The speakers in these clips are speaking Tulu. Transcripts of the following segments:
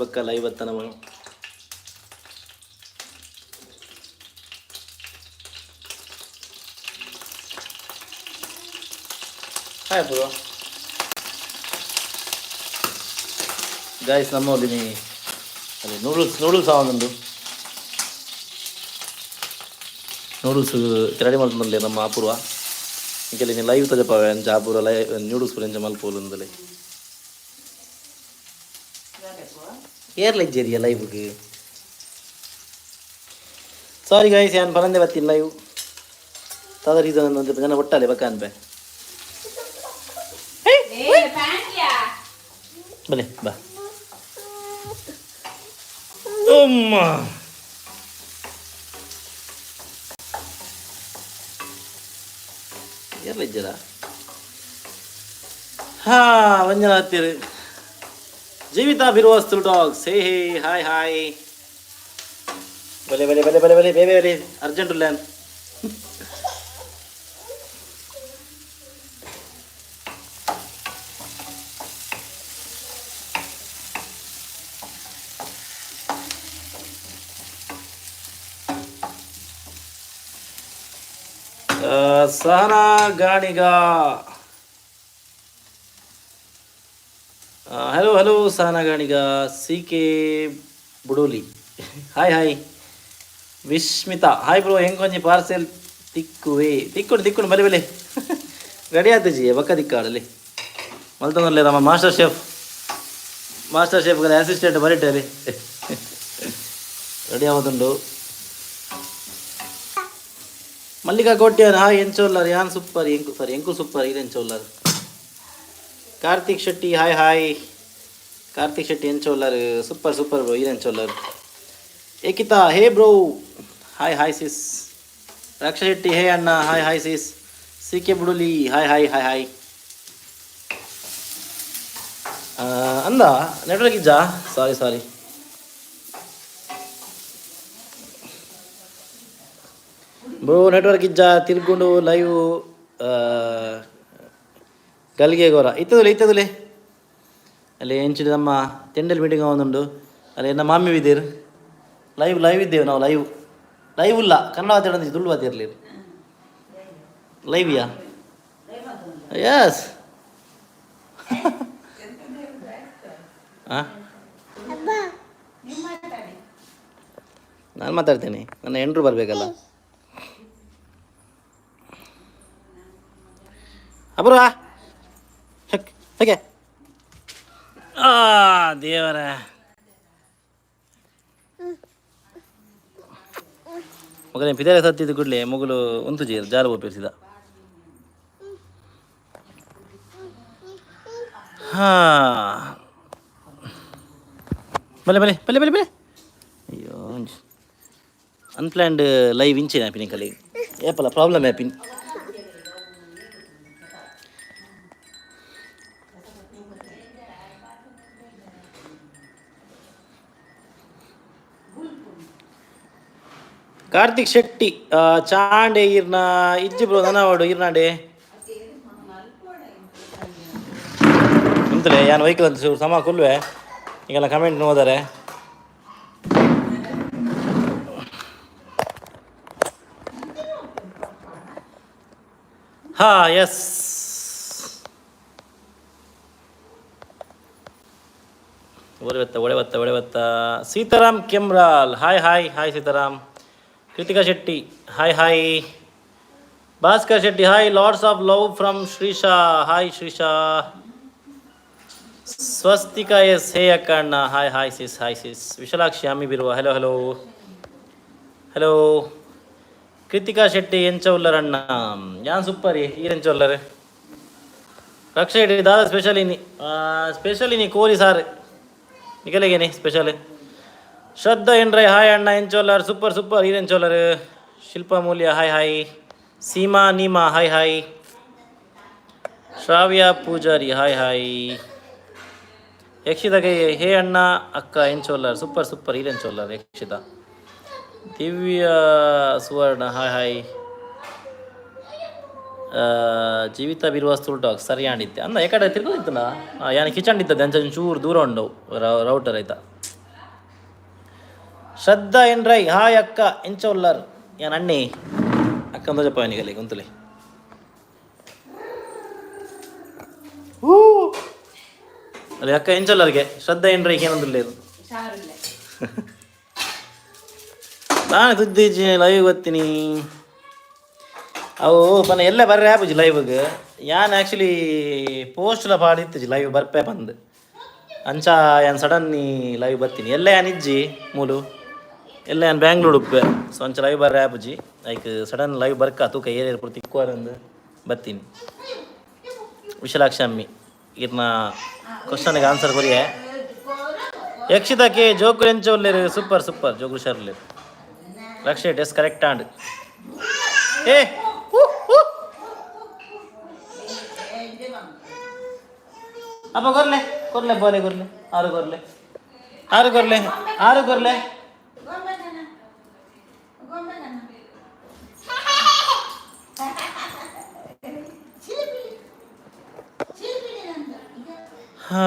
ಬಕ್ಕ ಲೈವ್ ಬತ್ತ ನಮ್ಮ. Hi bro. ಗಾಯ್ಸ್, ನಮ್ಮ ಅಲ್ಲಿ ನೂಡಲ್ಸ್ ನೂಡಲ್ಸ್ ಆವೊಂದುಂಡು. ನೂಡಲ್ಸ್ ರೆಡಿ ಮಲ್ತೊಂದುಲ್ಲೆ ನಮ್ಮ ಅಪೂರ್ವ. ಇಂಕೆಲ್ಲ ಲೈವ್ ತೋಜಪಾವೆ, ಅಂಚ ಅಪೂರ್ವ ಲೈ ನೂಡಲ್ಸ್ ಪೂರ ಎಂಚ ಮಲ್ಪೊಲು ಅಂದಲೆ. ಏರ್ಲ ಇಜ್ಜೆರಿಯ ಲೈವ್ಗೆ. ಸಾರಿ ಗಾಯ್ಸ್, ಯಾನ್ ಪನಂದೆ ಬತ್ತಿಲ್ಲ ಲೈವ್. ದಾದ ರೀಸನ್ ಅಂದ್ ಜನ ಒಟ್ಟಾಲೆ ಬಕ್ಕ ಅನ್ಪೆ. ಬಲೆ ಬಾ ಅಮ್ಮ. ಏರ್ಲ ಇಜ್ಜರ? ಹಾ, ವಂಜನ ಹತ್ತಿರ ಜೀವಿತಾ ಬಿರುವಾಸ್ತು ಡಾಗ್ಸ್. ಹೇ ಹೇ, ಹಾಯ್ ಹಾಯ್. ಬಲೆ ಬಲೆ ಬಲೆ ಬಲೆ ಬಲೆ, ಬೇಬೆ ಬಲೆ, ಅರ್ಜೆಂಟ್ ಉಲ್ಲ. Sahana Ganiga, hello hello. Sahana Ganiga, C K Budoli, hi hi. Vishmitha, hi bro. ಎಂಕೊಂಜಿ parcel ತಿಕ್ಕುವೆ? ತಿಕ್ಕೊಂಡು ತಿಕ್ಕೊಂಡು, ಬಲೆ ಬಲೆ. ರೆಡಿ ಆಯ್ತು ಬಕ್ಕ ತಿಕ್ಕಾಡಲಿ ಮಲ್ತೊಂದರ್ಲೆ. ನಮ್ಮ master chef, master chef assistant ಬರಿಟಲ್ಲಿ ರೆಡಿ ಆವದುಂಡು. ಮಲ್ಲಿಕಾ ಕೋಟ್ಯಾನ್, ಹಾಯ್, ಎಂಚೋಲ್ಲಾರ್? ಯಾನ್ ಸೂಪರ್. ಎಂಕು, ಸಾರಿ, ಎಂಕು ಸೂಪರ್. ಇದು ಎಂಚೋಲ್ಲಾರ್? Karthik Shetty, hi hi. ಕಾರ್ತಿಕ್ ಶೆಟ್ಟಿ, ಎಂಚೋಲ್ಲಾರ್? Super super bro. ಇದು ಎಂಚೋಲ್ಲಾರ್? ಏಕಿತಾ, hey bro, hi hi sis. Raksha Shetty, hey ಅಣ್ಣ, hi hi sis. C K Buduli, hi hi hi hi. ಅಂದ ನೆಟ್ವರ್ಕ್ ಇಜ್ಜಾ? ಸಾರಿ ಸಾರಿ ಬ್ರೋ, ನೆಟ್ವರ್ಕ್ ಇಜ್ಜಾ. ತಿರ್ಗುಂಡು ಲೈವ್ ಗಲ್ಗೆ ಗೋರ ಇತ್ತದಲೆ ಇತ್ತದಲೆ. ಅಲ್ಲಿ ಎಂಚಿನ ನಮ್ಮ ತೆಂಡಲ್ ಮೀಟಿಂಗ್ ಒಂದುಂಡು. ಅಲ್ಲಿ ನಮ್ಮ ಮಾಮಿ ಇದ್ದೀರು. ಲೈವ್ ಲೈವ್ ಇದ್ದೇವೆ ನಾವು. ಲೈವ್ ಲೈವ್ ಇಲ್ಲ, ಕನ್ನಡ ಮಾತಾಡೋದು, ತುಳು ಮಾತಾಡಲಿ. ಲೈವ್ಯಾ? ಎಸ್. ಹಾಂ, ನಾನು ಮಾತಾಡ್ತೇನೆ. ನನ್ನ ಎಂಟ್ರು ಬರಬೇಕಲ್ಲ. ಅಪೂರ್ವ, ಹೇಗೆ? ಆ ದೇವರ, ಮಗನೇ, ಪಿದಾರೆ ಸತ್ತಿದ್ದು ಕೂಡಲೇ ಮಗಳು ಉಂತು ಜೀರ್ ಜಾಲ ಒಪ್ಪಿಸಿದ. ಹಾ, ಬಲೆ ಬಲೆ ಬಲೆ ಬಲೆ ಬಲೆ. ಅಯ್ಯೋ, ಅನ್ಪ್ಲ್ಯಾನ್ಡ್ ಲೈವ್ ಇಂಚಿನ ಆಪಿನ ಕಲಿ ಏಪಲ್ಲ ಪ್ರಾಬ್ಲಮ್ ಆಪಿನ್. ಕಾರ್ತಿಕ್ ಶೆಟ್ಟಿ ಚಾಂಡೆ ಈರ್ನ ಇಜ್ಜಿ ಬ್ರೋ, ನನ ಈರ್ನಾಂಡೆ ಅಂತಲೇ ಯಾನ್ ವೆಹಿಕಲ್ ಅಂತ ಸಮ ಕುಲ್ವೆ. ಈಗೆಲ್ಲ ಕಮೆಂಟ್ ನೋದಾರೆ. ಹಾ, ಎಸ್. ಒಳೆ ಬತ್ತ ಒಳೆ ಬತ್ತ ಒಳೆ ಬತ್ತ. Sitaram Kemral, hi hi hi. Sitaram. Krithika Shetty, hi hi. Bhaskar Shetty, hi. Lots of love from Shreesha, hi Shreesha. Swastika S, hey ಅಕ್ಕ ಅಣ್ಣ, hi hi sis, hi sis. Vishalakshi ಅಮ್ಮಿ ಬಿರುವ, hello hello hello. Krithika Shetty, ಎಂಚ ಉಲ್ಲರ್ ಅಣ್ಣ? ಯಾನ್ ಸೂಪರ್, ಈರ್ ಎಂಚ ಉಲ್ಲರ್? ರಕ್ಷಾ ಶೆಟ್ಟಿ, ದಾದ ಸ್ಪೆಷಲ್ ಇನಿ? ಸ್ಪೆಷಲ್ ಇನಿ ಕೋರಿ ಸಾರು. ನಿಕಲೆಗೇನಿ ಸ್ಪೆಷಲ್? ಶ್ರದ್ಧಾ ಎನ್ರೈ, ಹಾಯ್ ಅಣ್ಣ, ಎಂಚೋಲ್ಲರ್? ಸೂಪರ್ ಸೂಪರ್, ಈರ್ ಎಂಚೋಲ್ಲರ್? Shilpa Moolya, hi hi. Seema Neema, hi hi. Shravya Poojary, hi hi. ಯಕ್ಷಿತಗೆ, ಹೇ ಅಣ್ಣ ಅಕ್ಕ, ಎಂಚೋಲ್ಲರ್? ಸೂಪರ್ ಸೂಪರ್, ಈರ್ ಎಂಚೋಲ್ಲರ್? Yakshita. Divya Suvarna, hi hi. Jeevitha ಬಿರುವಾಸ್ತುಲ್ talk ಸರಿ ಆಂಡಿತ್ತೆ ಅಂದ. ಎಕಡೆ ತಿರ್ಗೋದಿತ್ತಲ್ಲ, ಯಾನ್ ಕಿಚನ್ ಇದ್ದದ್ದು, ಅಂಚ ಚೂರು ದೂರ ಉಂಡು ರೌಟರ್ ಆಯ್ತಾ. ಶ್ರದ್ಧಾ ಎನ್ ರೈ, ಹಾಯ್ ಅಕ್ಕ, ಎಂಚ ಉಲ್ಲಾರ್? ಯಾನ್ ಅಣ್ಣೆ ಅಕ್ಕ ಅಂದೋಜಪ್ಪ ನಿಗಲೆ ಗೊಂತುಲೆ. ಊ ಅಲ್ಲ ಅಕ್ಕ ಎಂಚೊಲ್ಲರ್ಗೆ ಶ್ರದ್ಧಾ ಎನ್ ರೈ ಏನೊಂದುಲ್ಲೇರು. ನಾನು ತುದ್ದಿಜ್ಜಿ ಲೈವ್ ಗೊತ್ತೀನಿ. ಅವು ಪನ್ನ ಎಲ್ಲ ಬರ್ರೆ ಆಪುಜಿ ಲೈವ್ಗೆ. ಯಾನ್ ಆ್ಯಕ್ಚುಲಿ ಪೋಸ್ಟ್ಲ ಪಾಡಿತ್ತಿಜಿ ಲೈವ್ ಬರ್ಪೆ ಬಂದು. ಅಂಚ ಯಾನ್ ಸಡನ್ ಲೈವ್ ಬರ್ತೀನಿ. ಎಲ್ಲ ಯಾನ್ ಇಜ್ಜಿ ಮೂಲು, ಎಲ್ಲ ಯಾನ್ ಬ್ಯಾಂಗ್ಳೂರು ಉಪ್ಪೆ. ಸೊ ಅಂಚ ಲೈವ್ ಬರ್ರೆ ಆಪುಜಿ. ಲೈಕ್ ಸಡನ್ ಲೈವ್ ಬರ್ಕ ತೂಕ ಏರಿಯರ್ ಪೂರ್ತಿ ತಿಕ್ಕುವಾರಂದು ಬರ್ತೀನಿ. ವಿಶಾಲಾಕ್ಷಿ ಅಮ್ಮಿ ಇರ್ನ ಕ್ವಶನ್ಗೆ ಆನ್ಸರ್ ಕೊರಿಯೆ. ಯಕ್ಷಿತಕ್ಕೆ ಜೋಕುಲು ಎಂಚ ಉಲ್ಲೇರು? ಸೂಪರ್ ಸೂಪರ್, ಜೋಕುಲು ಹುಷಾರುಲ್ಲೇರು. ಲಕ್ಷ ಡ್ರೆಸ್ ಕರೆಕ್ಟ್ ಆಂಡ್. ಏ ಹೂ, ಹೂ. ಅಪ್ಪ ಕೊರ್ಲೆ ಕೊರ್ಲೆ ಬೋಲೆ ಕೊರ್ಲೆ ಆರು ಕೊರ್ಲೆ ಆರು ಕೊರ್ಲೆ ಆರು ಕೊರ್ಲೆ. ಹಾ,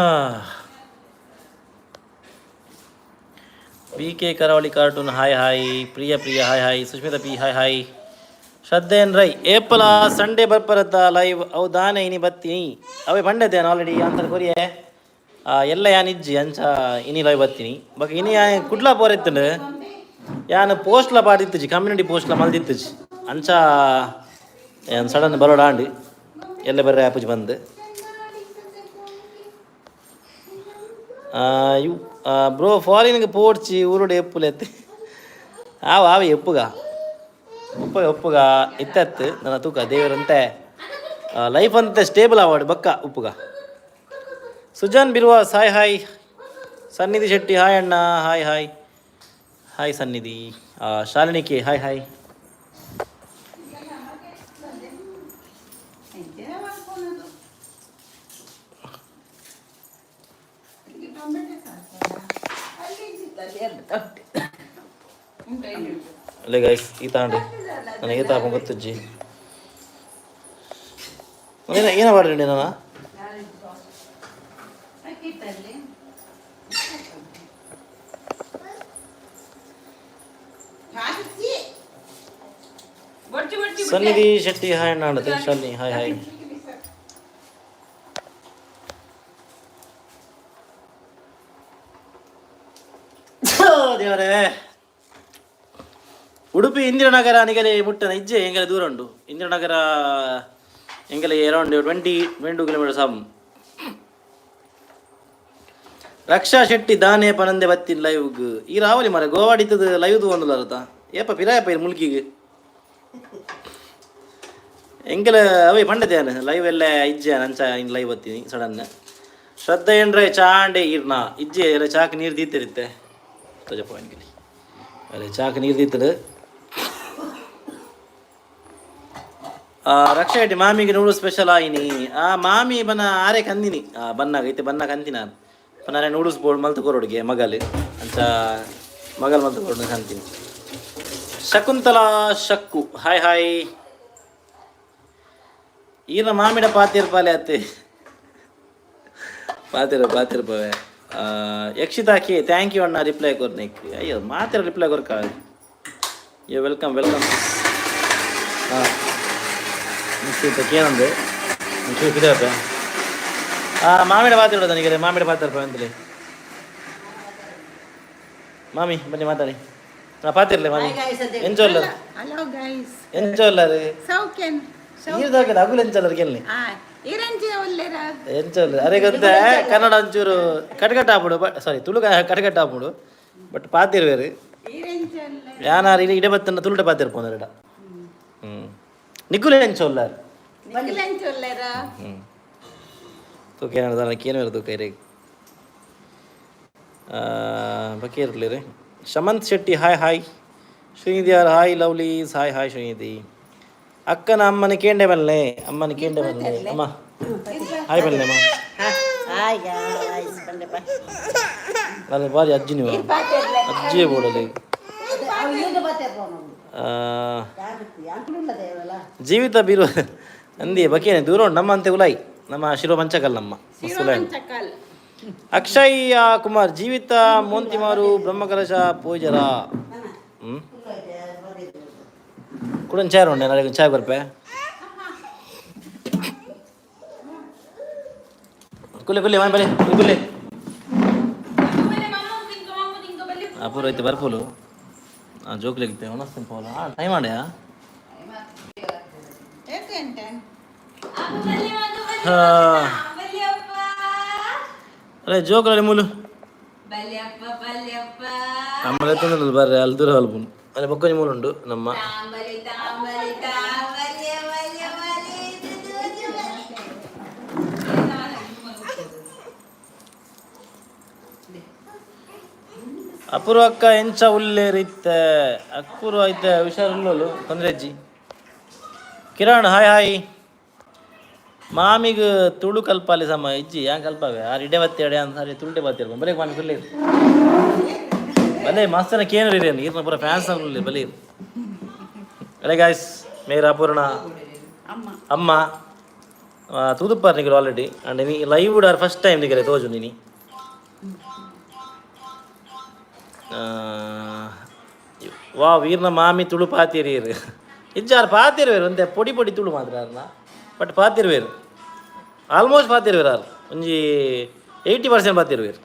B K Karavali cartoon hi hi. Priya Priya hi hi. Sushmita P hi hi. ಶ್ರದ್ಧೇನ್ Rai ಏಪಲ ಸಂಡೇ ಬರ್ಪರತ್ತ ಲೈವ್? ಅವು ದಾನೆ ಇನಿ ಬತ್ತೀನಿ. ಅವೇ ಬಂಡದ್ದೇನು ಆಲ್ರೆಡಿ ಆನ್ಸರ್ ಕೊರಿಯೆ. ಎಲ್ಲ ಯಾನ್ ಇಜ್ಜಿ, ಅಂಚ ಇನಿ ಲೈವ್ ಬತ್ತೀನಿ. ಬೊಕ ಇನಿ ಕುಡ್ಲ ಪೋರೆತ್ತುಂಡು. ಯಾನ್ ಪೋಸ್ಟ್ಲ ಪಾಡಿತ್ತುಜಿ, ಕಮ್ಯುನಿಟಿ ಪೋಸ್ಟ್ಲ ಮಲ್ದಿತ್ತುಜಿ. ಅಂಚ ಯಾನ್ ಸಡನ್ ಬರೋಡ ಆಂಡ್. ಎಲ್ಲ ಬರ್ರೆ ಆಪುಜಿ ಬಂದು. You bro ಫಾರಿನ್ಗೆ ಪೋಡ್ಚಿ ಊರುಡು ಎಪ್ಪುಲೆತ್ತೆ. ಆವ ಆವ ಎಪ್ಪುಗ ಒಪ್ಪುಗ ಒಪ್ಪುಗ ಇತ್ತತ್ತು ನನ್ನ ತೂಕ ದೇವರಂತೆ ಲೈಫ್ ಅಂತೆ ಸ್ಟೇಬಲ್ ಅವಾರ್ಡ್ ಬಕ್ಕ ಉಪ್ಪುಗ. Sujan Birwas hi hi. Sannidhi Shetty hi ಅಣ್ಣ, hi hi hi Sannidhi. Shalini K hi hi. ಅಲ್ಲೇ ಗೈಸ್, ಈ ತಾಂಡು ನನಗೆ ತಾಪ ಗೊತ್ತುಜ್ಜಿ. ಏನ ಏನ ಮಾಡ್ರಿ ನಾನು? ಸನ್ನಿಧಿ ಶೆಟ್ಟಿ ಹಾಯ್ ಅಣ್ಣ ಅಣ್ಣತೆ. Shalini hi hi. ದೇವರೇ, ಉಡುಪಿ ಇಂದಿರಾನಗರ ನಿಗಲೆ ಮುಟ್ಟನ ಇಜ್ಜೆ? ಎಂಗಲೆ ದೂರ ಉಂಡು ಇಂದಿರಾನಗರ. ಎಂಗಲೆ ಅರೌಂಡ್ 22 ಕಿಲೋಮೀಟರ್ಸ್. ಆಮ್ ರಕ್ಷಾ ಶೆಟ್ಟಿ ದಾನೆ ಪನಂದೆ ಬತ್ತಿನ ಲೈವ್ಗ್? ಈ ರಾವಲಿ ಮರ ಗೋವಾಡಿತ್ತದ ಲೈವ್ ತಗೊಂಡುಲ್ಲ ಅರ್ಥ. ಏಪ ಪಿರಾಯಪ್ಪ ಇರ್ ಮುಲ್ಕಿಗೆ ಎಂಕಲ ಅವೇ ಪಂಡದೆ ಲೈವ್ ಎಲ್ಲ ಇಜ್ಜೆ. ಅಂಚ ಇನ್ ಲೈವ್ ಬತ್ತೀನಿ ಸಡನ್. ಶ್ರದ್ಧೆ ಏನ್ರೆ ಚಾಂಡೆ ಇರ್ನ ಇಜ್ಜೆ? ಎಲ್ಲ ಚಾಕ್ ನೀರು ದೀತಿರುತ್ತೆ ತೋಜಪ್ಪ ಎಂಕಲಿ. ಅಲ್ಲೇ ಚಾಕ್ ನೀರು ದೀತದು. ರಕ್ಷಾ ಶೆಟ್ಟಿ ಮಾಮಿಗೆ ನೂಡು ಸ್ಪೆಷಲ್ ಆಯಿನಿ. ಆ ಮಾಮಿ ಬನ್ನ ಆರೆ ಕಂದಿನಿ. ಬನ್ನಾಗ ಇತ್ತೆ ಬನ್ನಾಗ ಅಂತಿ ನಾನು ಪನಾರೆ ನೂಡಲ್ಸ್ ಬೋರ್ಡ್ ಮಲ್ತು ಕೊರೋಡಿಗೆ ಮಗಲ್. ಅಂಚ ಮಗಲ್ ಮಲ್ತು ಕೊರೋಡು ಅಂತೀನಿ. Shakuntala Shakku hi hi. ಈರ ಮಾಮಿಡ ಪಾತಿರ್ಪಾಲೆ ಅತ್ತೆ ಪಾತಿರ ಪಾತಿರ್ಪವೆ. ಯಕ್ಷಿತಾಕಿ thank you ಅಣ್ಣ ರಿಪ್ಲೈ ಕೊರ್ನಿಕ್. ಅಯ್ಯೋ ಮಾತಿರ ರಿಪ್ಲೈ ಕೊರ್ಕ. ಅಯ್ಯೋ welcome welcome. ಹಾಂ ಕೇನಂದು ಒಂಚೂರು ಕಿದಪ್ಪ. ಮಾಮಿಡ ಪಾತಿರೋದು ನನಗೆ. ಮಾಮಿಡ ಪಾತಿರಪ್ಪ ಅಂತಲೇ. ಮಾಮಿ ಬನ್ನಿ ಮಾತಾಡಿ. ನಾ ಪಾತಿರ್ಲೆ ಮಾಮಿ. ಎಂಚ ಉಲ್ಲರ್? Hello guys. ಎಂಚ ಉಲ್ಲರ್? ಸೌಖ್ಯನ್. ನೀರು ದಾಕದ ಅಗುಲು ಎಂಚಲ್ಲರ್ ಕೆಲ್ನಿ. ಇರಂಜಿ ಒಲ್ಲೆರ. ಎಂಚ ಉಲ್ಲೆರ್? ಅರೆ ಗೊತ್ತ ಕನ್ನಡ ಒಂಚೂರು ಕಟ್ಕಟ್ ಆಪುಡು, ಬಟ್ ಸಾರಿ ತುಳು ಕಟ್ಕಟ್ ಆಪುಡು, ಬಟ್ ಪಾತಿರ್ವೇರು. ಇರಂಜಿ ಒಲ್ಲೆರ. ಯಾನಾರು ಇಲ್ಲಿ ಇಡೆ ಬತ್ತನ ತುಳುಟ ಪಾತಿರ್ಪೋನರ್ ಇಡ. ನಿಕ್ಕುಲು ಎಂಚ ಉಲ್ಲರ್? ನಿಖಿಲಂಚ ಒಲ್ಲೆರ. ತೂಕ ಏನಾರ ಕೇನು ತೂಕ ಇರೇ ಬಕೇರ್ಲಿ. Shamanth Shetty hi hi. Srinidhi are hi lovelies hi hi. Srinidhi ಅಕ್ಕನ ಅಮ್ಮನ ಕೇಂಡೆ ಬಲ್ಲೆ, ಅಮ್ಮನ ಕೇಂಡೆ ಬಲ್ಲೆ. ಅಮ್ಮ ಹಾಯ್ ಬಲ್ಲೆ ಅಮ್ಮ. ಹಾಯ್ ಗಾಯ್ಸ್, ಬನ್ನಿಪ್ಪ. ಅಲ್ಲಿ ಬಾರಿ ಅಜ್ಜಿ ನೀವು ಅಜ್ಜಿಯೇ ಬೋಡಲ್ಲಿ. ಜೀವಿತ ಬೀರು ಅಂದಿ ಬಕೇನೆ ದೂರ ಉಂಟು ನಮ್ಮ ಅಂತೆ ಉಲಾಯಿ. ನಮ್ಮ ಶಿರೋ ಪಂಚಕಲ್ ನಮ್ಮ ಮಸ್ತ್ ಉಲಾಯಿ. ಚಕಲ್. ಅಕ್ಷಯ್ ಕುಮಾರ್ ಜೀವಿತ ಮೋಂತಿಮಾರು ಬ್ರಹ್ಮಕಲಶ ಪೂಜರ. ಕುಡನ್ ಚಾಯ್ ಉಂಡೆ ನಾಳೆ ಚಾಯ್ ಬರ್ಪೆ. ಕುಲ್ಲೆ ಕುಲ್ಲೆ ಮಾಮಿ ಬಲೆ ಕುಲ್ಲೆ. ಅಪೂರ್ವ ಐತೆ ಬರ್ಪೋಲು. ಆ ಜೋಕ್ಲಿಗಿತ್ತೆ ಒಣಸ್ತೀನಿ ಪೋಲ. ಆ ಟೈಮ್ ಮಾಡ್ಯಾ? ಅರೆ ಜೋಕುಲಲ್ಲಿ ಮೂಲು ಅಮ್ಮಲೆ ತೊಂದರೆ ಬರ್ರೆ ಅಲ್ಲಿ ದೂರ ಅಲ್ಪುನು ಅಲ್ಲಿ ಬೊಕ್ಕೊಂಜಿ ಮೂಲು ಉಂಡು ನಮ್ಮ. ಅಪೂರ್ವ ಅಕ್ಕ ಎಂಚ ಉಲ್ಲೇರಿತ್ತೆ? ಅಪೂರ್ವ ಐತೆ ಹುಷಾರುಳ್ಳೋಲು ತೊಂದರೆ ಅಜ್ಜಿ. Kiran hi hi. ಮಾಮಿಗ್ ತುಳು ಕಲ್ಪಾಲಿ ಸಮ ಇಜ್ಜಿ ಯಾನ್ ಕಲ್ಪಾವೆ ಆರ್ ಇಡೆ ಬತ್ತಿ ಅಡೆ ಅಂತ ಸರಿ ತುಳುಟೆ ಬತ್ತಿರ ಬಲೆ ಮಾಮಿ ಕುಲ್ಲೆ ಬಲೆ ಮಸ್ತನ ಕೇನರು ಇರೇನು ಈರ್ನ ಪೂರ ಫ್ಯಾನ್ಸ್ ಉಲ್ಲೆ ಬಲೆ. ಅರೆ ಗಾಯ್ಸ್ ಮೇರ್ ಅಪೂರ್ಣ ಅಮ್ಮ ತೂದುಪ್ಪಾರ್ ನಿಗಲು ಆಲ್ರೆಡಿ ಅಂಡ್ ನೀ ಲೈವ್ ಆರ್ ಫಸ್ಟ್ ಟೈಮ್ ನಿಗಲೆ ತೋಜು ನೀನಿ. ವಾ ವೀರ್ನ ಮಾಮಿ ತುಳು ಪಾತಿರೀರು ಇಜ್ಜಾರ್ ಪಾತಿರುವೇರು ಒಂತೆ ಪೊಡಿ ಪೊಡಿ ತುಳು ಮಾತ್ರ ಅರ್ನ ಬಟ್ ಪಾತಿರುವೇರು ಆಲ್ಮೋಸ್ಟ್ ಪಾತಿರುವೇರು ಆರ್ ಒಂಜಿ 80% ಪಾತಿರುವೇರು.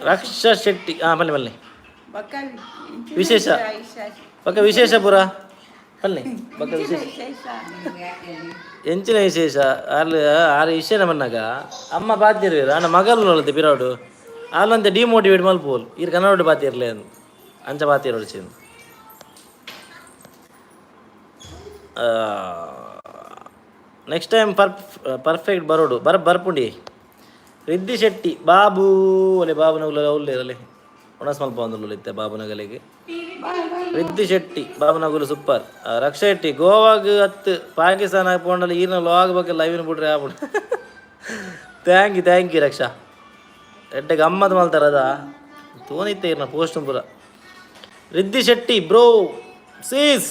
ರಕ್ಷಾ ಶೆಟ್ಟಿ ಹಾಂ ಬನ್ನಿ ಬನ್ನಿ. ವಿಶೇಷ ಬೊಕ್ಕ ವಿಶೇಷ ಪೂರ ಬನ್ನಿ ಬೊಕ್ಕ ವಿಶೇಷ ಎಂಚಿನ ವಿಶೇಷ ಅಲ್ಲಿ ಆರು ವಿಷಯ ಮನ್ನಾಗ ಅಮ್ಮ ಪಾತಿರುವೇರು ಅಣ್ಣ ಮಗಲು ನೋಡುತ್ತೆ ಬಿರಾಡು ಆಲಂತೆ ಡಿಮೋಟಿವೇಟ್ ಮಲ್ಪೋಲ್ ಈರ್ ಕನ್ನಡ ಪಾತಿರ್ಲೆ ಅಂಚ ಪಾತಿರೋಡು ಚಿನ್. ನೆಕ್ಸ್ಟ್ ಟೈಮ್ ಪರ್ಫೆಕ್ಟ್ ಬರೋಡು ಬರ ಬರ್ಪುಂಡಿ. ರಿದ್ದಿ ಶೆಟ್ಟಿ ಬಾಬು ಒಲೆ ಬಾಬು ನಗುಲ ಉಲ್ಲೇರಲೆ ಒಣಸ್ ಮಲ್ಪ ಒಂದು ಇತ್ತೆ ಬಾಬು ನಗಲಿಗೆ. ರಿದ್ದಿ ಶೆಟ್ಟಿ ಬಾಬು ನಗುಲು ಸೂಪರ್. ರಕ್ಷಾ ಶೆಟ್ಟಿ ಗೋವಾಗ್ ಅತ್ತು ಪಾಕಿಸ್ತಾನ ಪೋಂಡಲ್ಲಿ ಈರ್ನ ಲಾಗ್ ಬಗ್ಗೆ ಲೈವ್ನ ಬಿಡ್ರೆ ಆಗ್ಬಿಡು. Thank you thank you Raksha. ಎಡ್ಡೆ ಗಮ್ಮತ್ ಮಲ್ತಾರ ಅದ ತೋನಿತ್ತೆ ಈರ್ನ ಪೋಸ್ಟ್ ಪೂರ. Riddhi Shetty bro sis.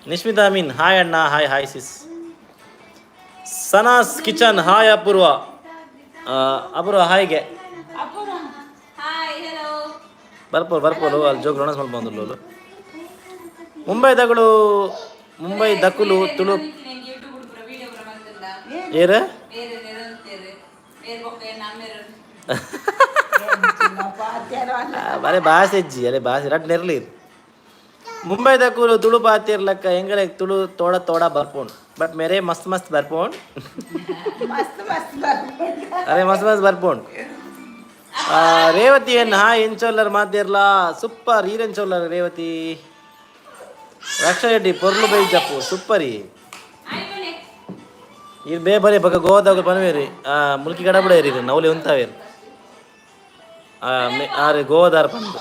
Nishmita Amin hi ಅಣ್ಣ hi hi sis. Sana's kitchen hi Apoorva. Apoorva ಹಾಯ್ಗೆ ಬರ್ಪೋಲು ಬರ್ಪೋಲು ಅಲ್ಲಿ ಜೋಗ್ ರೋಣಸ್ ಮಲ್ಪ ಬಂದುಲ್ಲೋಲು. ಮುಂಬೈ ದಗಳು ಮುಂಬೈ ದಕ್ಕುಲು ತುಳು ಏರ ಅರೆ ಬಾಸೆ ಅಜ್ಜಿ ಅರೆ ಬಾಸೆ ರಡ್ ನೆರ್ಲಿ. ಮುಂಬೈ ದಕ್ಕುಲು ತುಳು ಪಾತಿರ್ಲಕ್ಕ ಎಂಗಲೆ ತುಳು ತೋಡ ತೋಡ ಬರ್ಪೋಣ್ ಬಟ್ ಮೇರೆ ಮಸ್ತ್ ಮಸ್ತ್ ಬರ್ಪೋಣ್. ಅರೆ ಮಸ್ತ್ ಮಸ್ತ್ ಬರ್ಪೋಣ್. ರೇವತಿ ಎನ್ ಹಾಯ್ ಎಂಚೋಲ್ಲರ್ ಮಾತಿರ್ಲಾ ಸೂಪರ್ ಈರೆಂಚೋಲ್ಲರ್ ರೇವತಿ. ರಕ್ಷಾ ರೆಡ್ಡಿ ಪೊರ್ಲು ಬೈ ಜಪ್ಪು ಸೂಪರಿ ಈರ್ ಬೇ ಬರೇ ಬಗ ಗೋವಾದಾಗ ಪನ್ವೇರಿ ಮುಲ್ಕಿ ಗಡಬಡ ಏರಿ ನೌಲಿ ಉಂತಾವೇರು ಆರೆ ಗೋವಾದಾರ ಪಂದು.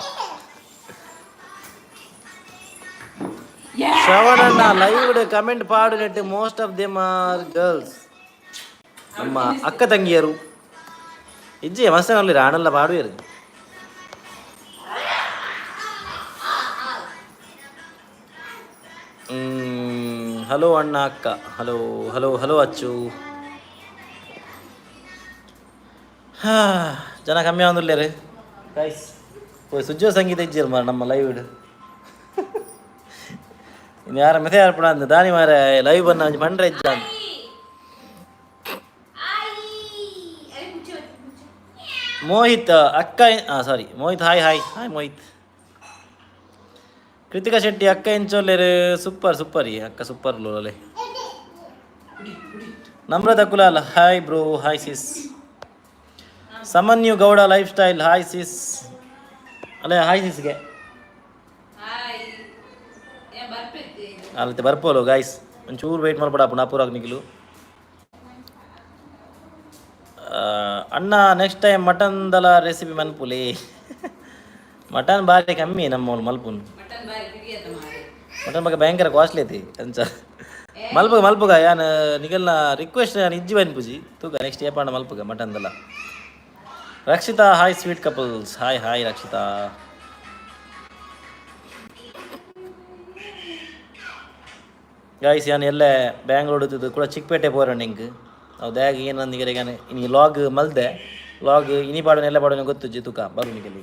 ಶ್ರವಣಣ್ಣ ಲೈವ್ ಕಮೆಂಟ್ ಪಾಡು net most of them are girls ನಮ್ಮ ಅಕ್ಕ ತಂಗಿಯರು ಇಜ್ಜಿ ಮಸ್ತ್ ನಲ್ಲಿ ರಾಣಲ್ಲ ಪಾಡುವೇರು. ಹಲೋ ಅಣ್ಣ ಅಕ್ಕ ಹಲೋ ಹಲೋ ಹಲೋ ಅಚ್ಚು. ಜನ ಕಮ್ಮಿ ಆವೊಂದುಲ್ಲೆರ್ ಗೈಸ್. ಸುಜ್ಜೋ ಸಂಗೀತ ಇಜ್ಜೆರ್ ಮಾರ ನಮ್ಮ ಲೈವ್ ಇನ್ನು ಯಾರ ಮೆಸೇಜ್ ಆರ್ಪಣ ಅಂದ್ ದಾನಿ ಮಾರ ಲೈವ್ ಬನ್ನ ಒಂಜಿ ಪಂಡ್ರೆ ಇಜ್ಜ ಅಂದ್. ಮೋಹಿತ್ ಅಕ್ಕ ಸಾರಿ Mohit hi hi hi Mohit. Krithika Shetty ಅಕ್ಕ ಎಂಚೊಲ್ಲೆರ್ ಸೂಪರ್ ಸೂಪರ್ ಈ ಅಕ್ಕ super ಲೋಲೆ. Namrata Kulal hi bro hi sis. Samanyu Gowda life style hi sis. ಅಲ್ಲೇ ಹಾಯ್ ಸಿಸ್ಗೆ ಅಲ್ಲತ್ತೆ ಬರ್ಪೋಲು ಗಾಯ್ಸ್ ಒಂಚೂರು ವೆಯ್ಟ್ ಮಾಡ್ಬೇಡ ಅಪ್ಪು ನಿಖಿಲು. ಅಣ್ಣ ನೆಕ್ಸ್ಟ್ ಟೈಮ್ ಮಟನ್ ದಲ ರೆಸಿಪಿ ಮನ್ಪುಲಿ. ಮಟನ್ ಬಾರಿ ಕಮ್ಮಿ ನಮ್ಮ ಮಲ್ಪುನ್. ಮಟನ್ ಬಗ್ಗೆ ಭಯಂಕರ ಕಾಸ್ಟ್ಲಿ ಐತಿ ಅಂಚ ಮಲ್ಪುಗ ಮಲ್ಪುಗ ಯಾನ್ ನಿಗಲ್ನ ರಿಕ್ವೆಸ್ಟ್ ಯಾನ್ ಇಜ್ಜಿ ಬನ್ಪುಜಿ ತೂಕ ನೆಕ್ಸ್ಟ್ ಏಪಾಂಡ ಮಲ್ಪುಗ ಮಟನ್ ದಲ. Rakshita hi sweet couples hi hi Rakshita. Guys ಯಾನ್ ಎಲ್ಲೆ ಬ್ಯಾಂಗ್ಳೂರ್ ಕೂಡ ಚಿಕ್ಕಪೇಟೆ ಪೋರಣ ಇಂಕ್ ಅವು ದ್ಯಾಗ ಏನಂದಿಗೆ ಇನಿ ಲಾಗ್ ಮಲ್ದೆ ಲಾಗ್ ಇನಿ ಪಾಡೋಣ ಎಲ್ಲ ಪಾಡೋಣ ಗೊತ್ತುಜ್ಜಿ ತುಕ ಬರುನಿಗಲ್ಲಿ.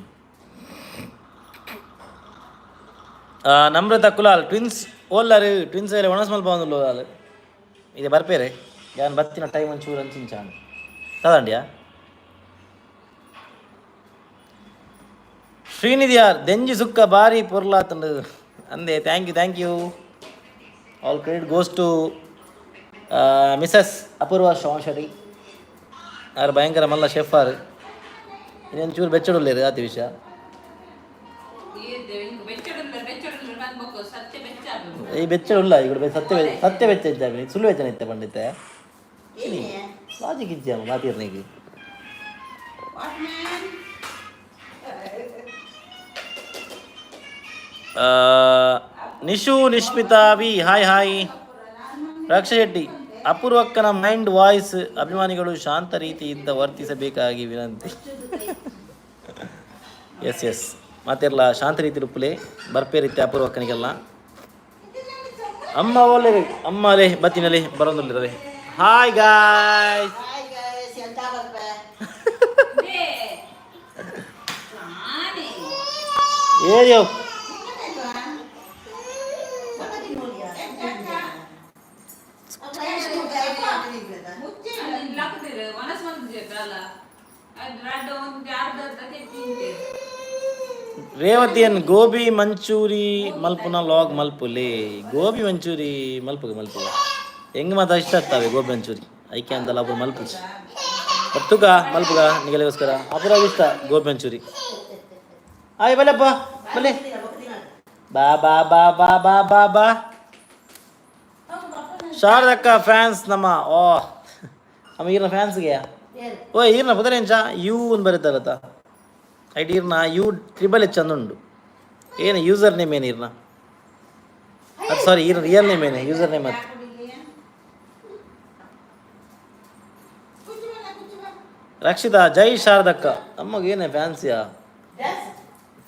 ನಮ್ರತ ಕುಲಾಲ್ ಟ್ವಿನ್ಸ್ ಓಲ್ಲಾರು ಟ್ವಿನ್ಸ್ ಎಲ್ಲ ಒಣಸ್ ಮಲ್ಪ ಒಂದು ಇದೆ ಬರ್ಪೇರೆ ಯಾನ್ ಬತ್ತಿನ ಟೈಮ್ ಒಂಚೂರು ಅಂಚಿಂಚಾಣ ತದಂಡ್ಯಾ. ಶ್ರೀನಿಧಿ ಯಾರ್ ದೆಂಜಿ ಸುಕ್ಕ ಬಾರಿ ಪೊರ್ಲಾತಂಡು ಅಂದೆ. Thank you, thank you. All credit goes to Mrs Apoorva Shetty. ಆರು ಭಯಂಕರ ಮಲ್ಲ ಶೆಫ್ ಆರು. ಇನ್ನೊಂದು ಚೂರು ಬೆಚ್ಚಡುಲ್ಲೇರು ಆತಿ ವಿಷಯ. ಈ ಬೆಚ್ಚಡುಲ್ಲ ಈಗ ಸತ್ಯ ಸತ್ಯ ಬೆಚ್ಚ ಇದ್ದಾವೆ ಸುಳ್ಳು ಬೆಚ್ಚನ ಇತ್ತೆ ಪಂಡಿತೆ ಲಾಜಿಕ್ ಇಜ್ಜಿ ಮಾತಿರ್ನಿಗೆ. Nishu Nishmitha V hi hi. Raksha Shetty ಅಪೂರ್ವಕ್ಕನ mind voice ಅಭಿಮಾನಿಗಳು ಶಾಂತ ರೀತಿಯಿಂದ ವರ್ತಿಸಬೇಕಾಗಿ ವಿನಂತಿ. ಎಸ್ ಎಸ್ ಮಾತಿರ್ಲ ಶಾಂತ ರೀತಿ ಉಪ್ಪುಲೆ ಬರ್ಪೇರಿತ್ತೆ ಅಪೂರ್ವಕ್ಕನಿಗೆಲ್ಲ. ಅಮ್ಮ ಒಳ್ಳೆ ಅಮ್ಮ ಅಲೆ ಬತ್ತಿನಲ್ಲಿ ಬರೋದಿಲ್ಲ. Hi guys. ಏರಿಯೋ ರೇವತಿಯನ್ ಗೋಬಿ ಮಂಚೂರಿ ಮಲ್ಪುನ ಲಾಗ್ ಮಲ್ಪುಲಿ. ಗೋಬಿ ಮಂಚೂರಿ ಮಲ್ಪುಗ ಮಲ್ಪುಗ ಹೆಂಗ್ ಮಾತ ಇಷ್ಟ ಆಗ್ತಾವೆ ಗೋಬಿ ಮಂಚೂರಿ ಐಕೆ ಅಂತಲ್ಲ ಅಪುರ ಮಲ್ಪುಜಿ ಬರ್ತುಗ ಮಲ್ಪುಗ ನಿಗಲಿಗೋಸ್ಕರ ಅಪುರ ಇಷ್ಟ ಗೋಬಿ ಮಂಚೂರಿ. ಆಯ್ ಬಲಪ್ಪ ಬಲೆ ಬಾ ಬಾ ಬಾ ಬಾ ಬಾ ಬಾ ಬಾ. ಶಾರದಕ್ಕ ಫ್ಯಾನ್ಸ್ ನಮ್ಮ ಓ ನಮ್ಮ ಈರ್ನ ಫ್ಯಾನ್ಸ್ಗೆ ಓ ಈರ್ನ ಪುದರೆಂಚ you ಅಂತ ಬರೀತಾರತ್ತ ಐಟ್ ಈರ್ನ you triple H ಅಂದುಂಡು. ಏನು ಯೂಸರ್ ನೇಮ್ ಏನು ಈರ್ನ? ಅದು ಸಾರಿ ಈರ್ನ ರಿಯಲ್ ನೇಮ್ ಏನು ಯೂಸರ್ ನೇಮ್ ಅದು. ರಕ್ಷಿತಾ ಜೈ ಶಾರದಕ್ಕ. ನಮಗೇನೆ ಫ್ಯಾನ್ಸಿಯಾ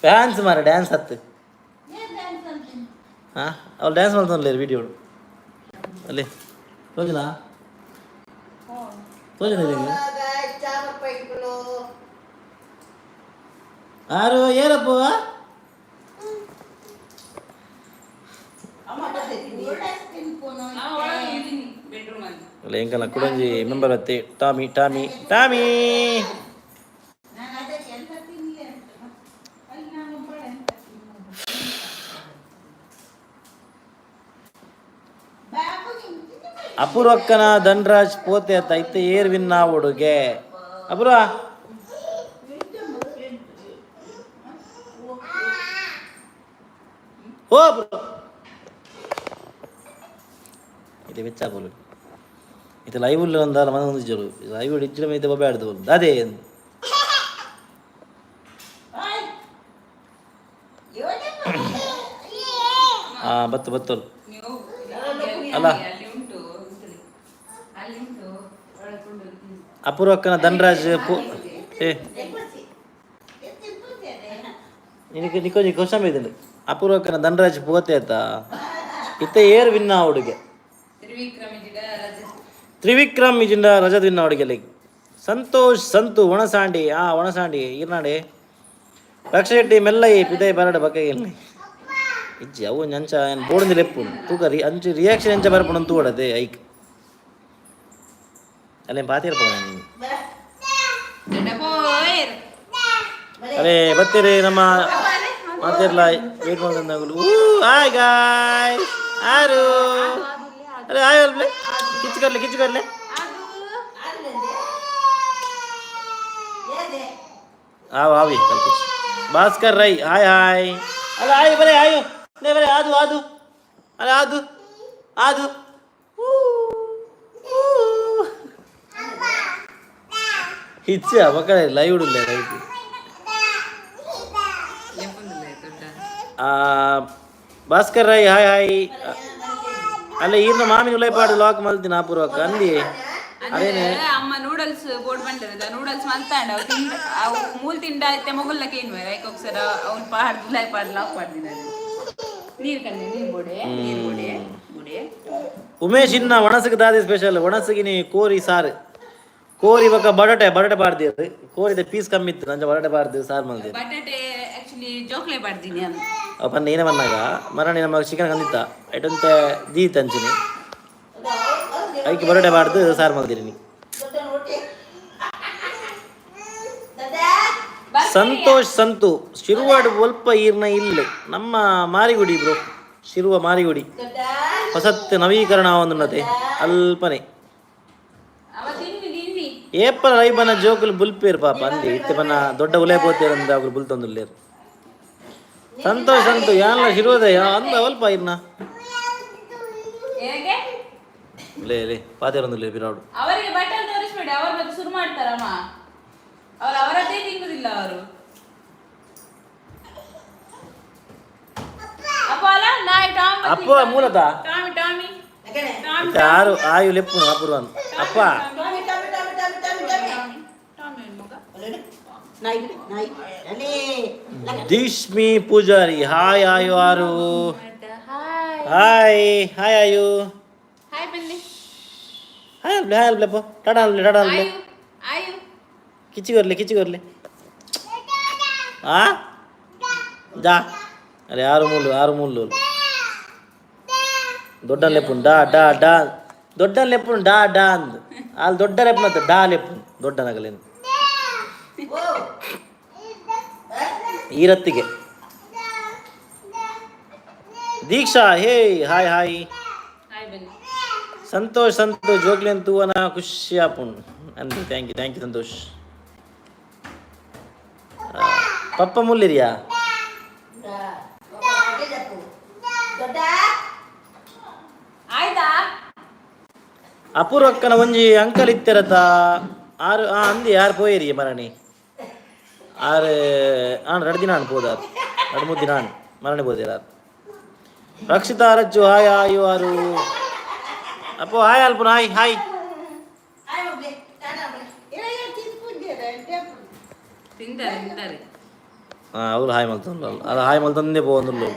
ಫ್ಯಾನ್ಸ್ ಮಾರ ಡ್ಯಾನ್ಸ್ ಹತ್ತು ಹಾಂ ಅವ್ಳು ಡ್ಯಾನ್ಸ್ ಮಾಡ್ತಾನಲ್ಲ ವಿಡಿಯೋ ಅಲ್ಲಿ ತೋಜನಾ ತೋಜನ ಆರು ಏನಪ್ಪ ಅಲ್ಲ ಎಂಕಲ್ನ ಕುಡಂಜಿ ಮೆಂಬರ್ ಅತ್ತೆ ಟಾಮಿ ಟಾಮಿ ಟಾಮಿ. ಅಪೂರ್ವಕ್ಕನ ಧನ್ರಾಜ್ ಪೋತೆ ಅತ್ತ ಇತ್ತೆ ಏರ್ ವಿನ್ ಹುಡುಗೆ ಅಪೂರ್ವ. ಓ ಅಪೂರ್ವ ಇದು ಬೆಚ್ಚ ಬೋಲು ಇದು ಲೈವ್ ಉಲ್ಲ ಅಂದಾಲ ಮನ ಒಂದು ಜರು ಲೈವ್ ಇಜ್ಜಡ ಮೈತೆ ಬ್ಯಾಡ್ದು ಅದೇ. ಹಾ ಬತ್ತು ಬತ್ತು ಅಲ್ಲ ಅಪೂರ್ವಕ್ಕನ ಧನ್ರಾಜ್ ಪೋ ಏ ನಿನಗೆ ನಿಕೋಜಿ ಕ್ವಶನ್ ಇದೆ ಅಪೂರ್ವಕ್ಕನ ಧನ್ರಾಜ್ ಪೋತೆ ಆತ ಇತ್ತೆ ಏರ್ ವಿನ್ನ ಹುಡುಗೆ ತ್ರಿವಿಕ್ರಮ್ ಇಜಿಂಡ ರಜತ್ ವಿನ್ನ ಹುಡುಗೆ ಲೈಕ್ ಸಂತೋಷ್ ಸಂತು ಒಣಸಾಂಡಿ ಆ ಒಣಸಾಂಡಿ ಈರ್ನಾಡೆ ರಕ್ಷ ಶೆಟ್ಟಿ ಮೆಲ್ಲೈ ಪಿದೈ ಬರಡ ಬಕ್ಕ ಇಜ್ಜಿ ಅವು ಅಂಚ ಬೋರ್ಡ್ ಲೆಪ್ಪು ತೂಕ ರಿ ಅಂಚು ರಿಯಾಕ್ಷನ್ ಎಂಚ ಬರ್ಪುಂಡು ತೂಡದೆ ಐಕ್ ಅಲ್ಲೇ ಪಾತಿರ್ಪ. ಅರೇ ಬರ್ತೀರಿ ನಮ್ಮ ಮಾತಿರ್ಲ ವೇಟ್ ಮಾಡ್ದಂದಾಗಲು. ಹಾಯ್ ಗಾಯ್ಸ್ ಆರು ಅರೆ ಹಾಯ್ ಅಲ್ಲೆ ಕಿಚ್ಚು ಕರ್ಲೆ ಕಿಚ್ಚು ಕರ್ಲೆ ಆವ್ ಆವಿ ಕಲ್ಪಿಸ್. Bhaskar Rai hi hi. ಅಲ್ಲ ಹಾಯ್ ಬರೇ ಹಾಯ್ ಲೇ ಬರೇ ಆದು ಆದು ಅರೆ ಆದು ಆದು ಇಚ್ಛೆ ಮಕ್ಕಳೇ ಲೈವ್ ಉಡುಲ್ಲ right. Bhaskar Rai hi hi. ಅಲ್ಲ ಈರ್ನ ಮಾಮಿನ ಉಲೈಪಾಡು ಲಾಕ್ ಮಲ್ತಿನ ಅಪೂರ್ವಕ್ಕ ಅಂದಿ ಅದೇನೆ ಅಮ್ಮ ನೂಡಲ್ಸ್ ಬೋರ್ಡ್ ಬಂದಿರದ ನೂಡಲ್ಸ್ ಮಲ್ತಾಂಡ ಅವು ತಿಂಡ ಅವು ಮೂಲ್ ತಿಂಡ ಐತೆ ಮೊಗುಲ್ಲಕ್ಕೆ ಏನು ಐಕ್ ఒకసారి ಅವ್ನು ಪಾಡ್ ಉಲೈ ಪಾಡ್ ಲಾಕ್ ಪಾಡ್ದಿನ ನೀರು ಕಣ್ಣೆ ನೀರು ಬೋಡೆ ನೀರು ಬೋಡೆ ಬೋಡೆ. ಮಲ್ಪಡಿ. ಉಮೇಶ್ ಇನ್ನ ಒಣಸಿಗೆ ದಾದಿ ಸ್ಪೆಷಲ್ ಒಣಸಿಗಿನಿ ಕೋರಿ ಸಾರು ಕೋರಿ ಬೊಕ ಬಡಟೆ ಬಡಟೆ ಬಾರ್ದಿರು ಕೋರಿದ ಪೀಸ್ ಕಮ್ಮಿ ಇತ್ತು ನಂಜ ಬಡಟೆ ಬಾರ್ದು ಸಾರು ಮಲ್ದಿರು. ಬಟಾಟೆ ಆಕ್ಚುಲಿ ಜೋಕ್ಲೆ ಬಾರ್ದಿನಿ ಅಂತ. ಅಪ್ಪ ಏನೇ ಬಂದಾಗ ಮರಣಿ ನಮ್ಮ ಚಿಕನ್ ಕಂದಿತ್ತ ಐಟಂತೆ ದೀತ್ ಅಂಚಿನಿ ಐಕೆ ಬಡಟೆ ಬಾರ್ದು ಸಾರು ಮಲ್ದಿರಿ. ಸಂತೋಷ್ ಸಂತು ಶಿರುವಾಡು ಒಲ್ಪ ಈರ್ನ ಇಲ್ಲ ನಮ್ಮ ಮಾರಿಗುಡಿ ಬ್ರೋ ಶಿರುವ ಮಾರಿಗುಡಿ ಹೊಸತ್ ನವೀಕರಣ ಒಂದುನ್ನತೆ ಅಲ್ಪನೆ. ಅವ ತಿನ್ನಿ ತಿನ್ನಿ. ಏಪಲ ರೈಬನ ಜೋಕುಲು ಬುಲ್ಪೇರು ಪಾಪ ಅಂದಿ ಇತ್ತೆ ಬನ್ನ ದೊಡ್ಡ ಉಲೆ ಪೋತೇರು ಅಂದ ಅವ್ರು ಬುಲ್ತೊಂದುಲ್ಲೇರು. ಸಂತೋಷ್ ಸಂತು ಯಾನ್ಲ ಶಿರುವದಯ ಅಂದ ಅಲ್ಪ ಇರ್ನ. ಹೇಗೆ? ಲೇ ಲೇ ಪಾತೇರೊಂದುಲ್ಲೆ ಬಿರಾಡು. ಅವರಿಗೆ ಬಟನ್ ತೋರಿಸ್ಬೇಡಿ, ಅವರು ಮತ್ತೆ ಶುರು ಮಾಡ್ತಾರಮ್ಮ. ಅವರು ಅವರದ್ದೇ ತಿನ್ನುದಿಲ್ಲ ಅವರು. ಅಪ್ಪ ಅಲ್ಲ ನಾಯಿ ಟಾಮಿ. ಅಪ್ಪ ಮೂಲತಃ ಟಾಮಿ ಟಾಮಿ ಟಾಮಿ. ಇತ್ತೆ ಆರು ಆಯು ಲೆಪ್ಪುನು ಅಪೂರ್ವನ್ ಅಪ್ಪ. Tommy Tommy Tommy Tommy Tommy Tommy. Tommy ಮಗ. ನಾಯಿ ನಾಯಿ ಅಲೇ. ದೀಶ್ಮಿ ಪೂಜಾರಿ ಹಾಯ್ ಆಯು ಆರು. ಹಾಯ್. ಹಾಯ್ ಹಾಯ್ ಆಯು. ಹಾಯ್ ಬನ್ನಿ. ಹಾಯ್ ಅಲ್ಲೆ ಹಾಯ್ ಅಲ್ಲೆಪ್ಪ ಟಾಟಾ ಅಲ್ಲೆ ಟಾಟಾ ಅಲ್ಲೆ. ಆಯು ಆಯು. ಕಿಚ್ಚಿಗೊರ್ಲೆ ಕಿಚ್ಚಿಗೊರ್ಲೆ ಆ ಜಾ ಅರೆ ಆರು ಮೂಲು ಆರು ಮೂಲು ದೊಡ್ಡ ಲೆಪ್ಪುನ್ ಡಾ ಡಾ ಡಾ ದೊಡ್ಡ ಲೆಪ್ಪುನ್ ಡಾ ಡಾ ಅಂದ್ ಅಲ್ಲಿ ದೊಡ್ಡ ಲೆಪ್ಪುನ ಡಾ ಲೆಪ್ಪುನ್ ದೊಡ್ಡ ನಗಲೇನು ಈರತ್ತಿಗೆ. Deeksha hey hi hi. Hi ಬನ್ನಿ. ಸಂತೋಷ್ ಸಂತೋಷ್ ಜೋಗ್ಲೇನ್ ತೂವನ ಖುಷಿ ಆಪುಂಡು ಅಂದು thank you thank you Santosh. ಆ, ಪಪ್ಪ ಮುಲ್ಲಿರಿಯಾ? ದೊಡ್ಡ. ಆಯ್ತಾ? ಅಪೂರ್ವಕ್ಕನ ಒಂಜಿ ಅಂಕಲ್ ಇತ್ತಿರತ ಆರು ಆ ಅಂದಿ ಯಾರು ಪೋಯಿರಿ ಮರಣಿ ಆರು ಆಣ್ ರಡ್ ದಿನ ಪೋದಾರ್ ರಡ್ ಮೂರು ದಿನ ಮರಣಿ ಪೋದಿರ. ರಕ್ಷಿತಾ ರಜ್ಜು ಹಾಯ್ ಆಯು ಆರು ಅಪ್ಪೋ ಹಾಯ್ ಅಲ್ಪುನ ಹಾಯ್ ಹಾಯ್. ಹಾಯ್ ಮಗ್ಲೇ ಟಾಟಾ ಮಗ್ಲೇ. ತಿಂತಾರೆ ತಿಂತಾರೆ. ಹಾಂ ಅವ್ರು ಹಾಯ್ ಮಲ್ತೊಂದು ಅದು ಹಾಯ್ ಮಲ್ತೊಂದೇ ಪೋಂದುಲ್ಲು.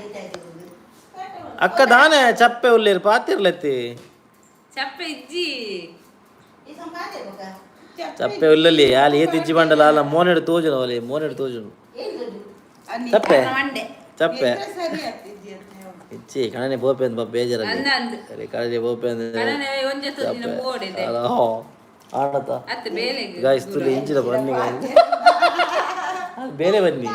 ಅಕ್ಕ ದಾನೆ ಚಪ್ಪೆ ಉಲ್ಲೇರು ಪಾತಿರ್ಲೆತ್ತಿ. ಚಪ್ಪೆ ಇಜ್ಜಿ. ಈ ಸಂಪಾದೆ ಮಗ. ಚಪ್ಪೆ ಉಲ್ಲಲ್ಲಿ ಅಲ್ಲಿ ಏತ್ ಇಜ್ಜಿ ಬಂಡಲ ಅಲ್ಲ ಮೋನೆಡು ತೋಜುನು ಅವಲಿ ಮೋನೆಡು ತೋಜುನು. ಏನು ದೊಡ್ಡ? ಚಪ್ಪೆ ಮಂಡೆ. ಚಪ್ಪೆ ಸರಿ ಆತಿದ್ಯಾ? ಇಚ್ಚಿ ಕಣನೆ ಪೋಪೆ ಅಂದ್ ಪಾಪ ಬೇಜಾರಲ್ಲಿ. ಅಂದ ಅಂದ್. ಅರೆ ಕಣನೆ ಪೋಪೆ ಅಂದ್. ಕಣನೆ ಒಂಜೆ ತೋಜಿನ ಬೋಡಿದೆ. ಆಣತ. ಅತ್ತ ಬೇಲೆಗ್. ಗಾಯ್ಸ್ ತುಲಿ ಇಂಚಿನ ಬನ್ನಿ ಗಾಯ್ಸ್ ಅದು ಬೇರೆ ಬನ್ನಿ.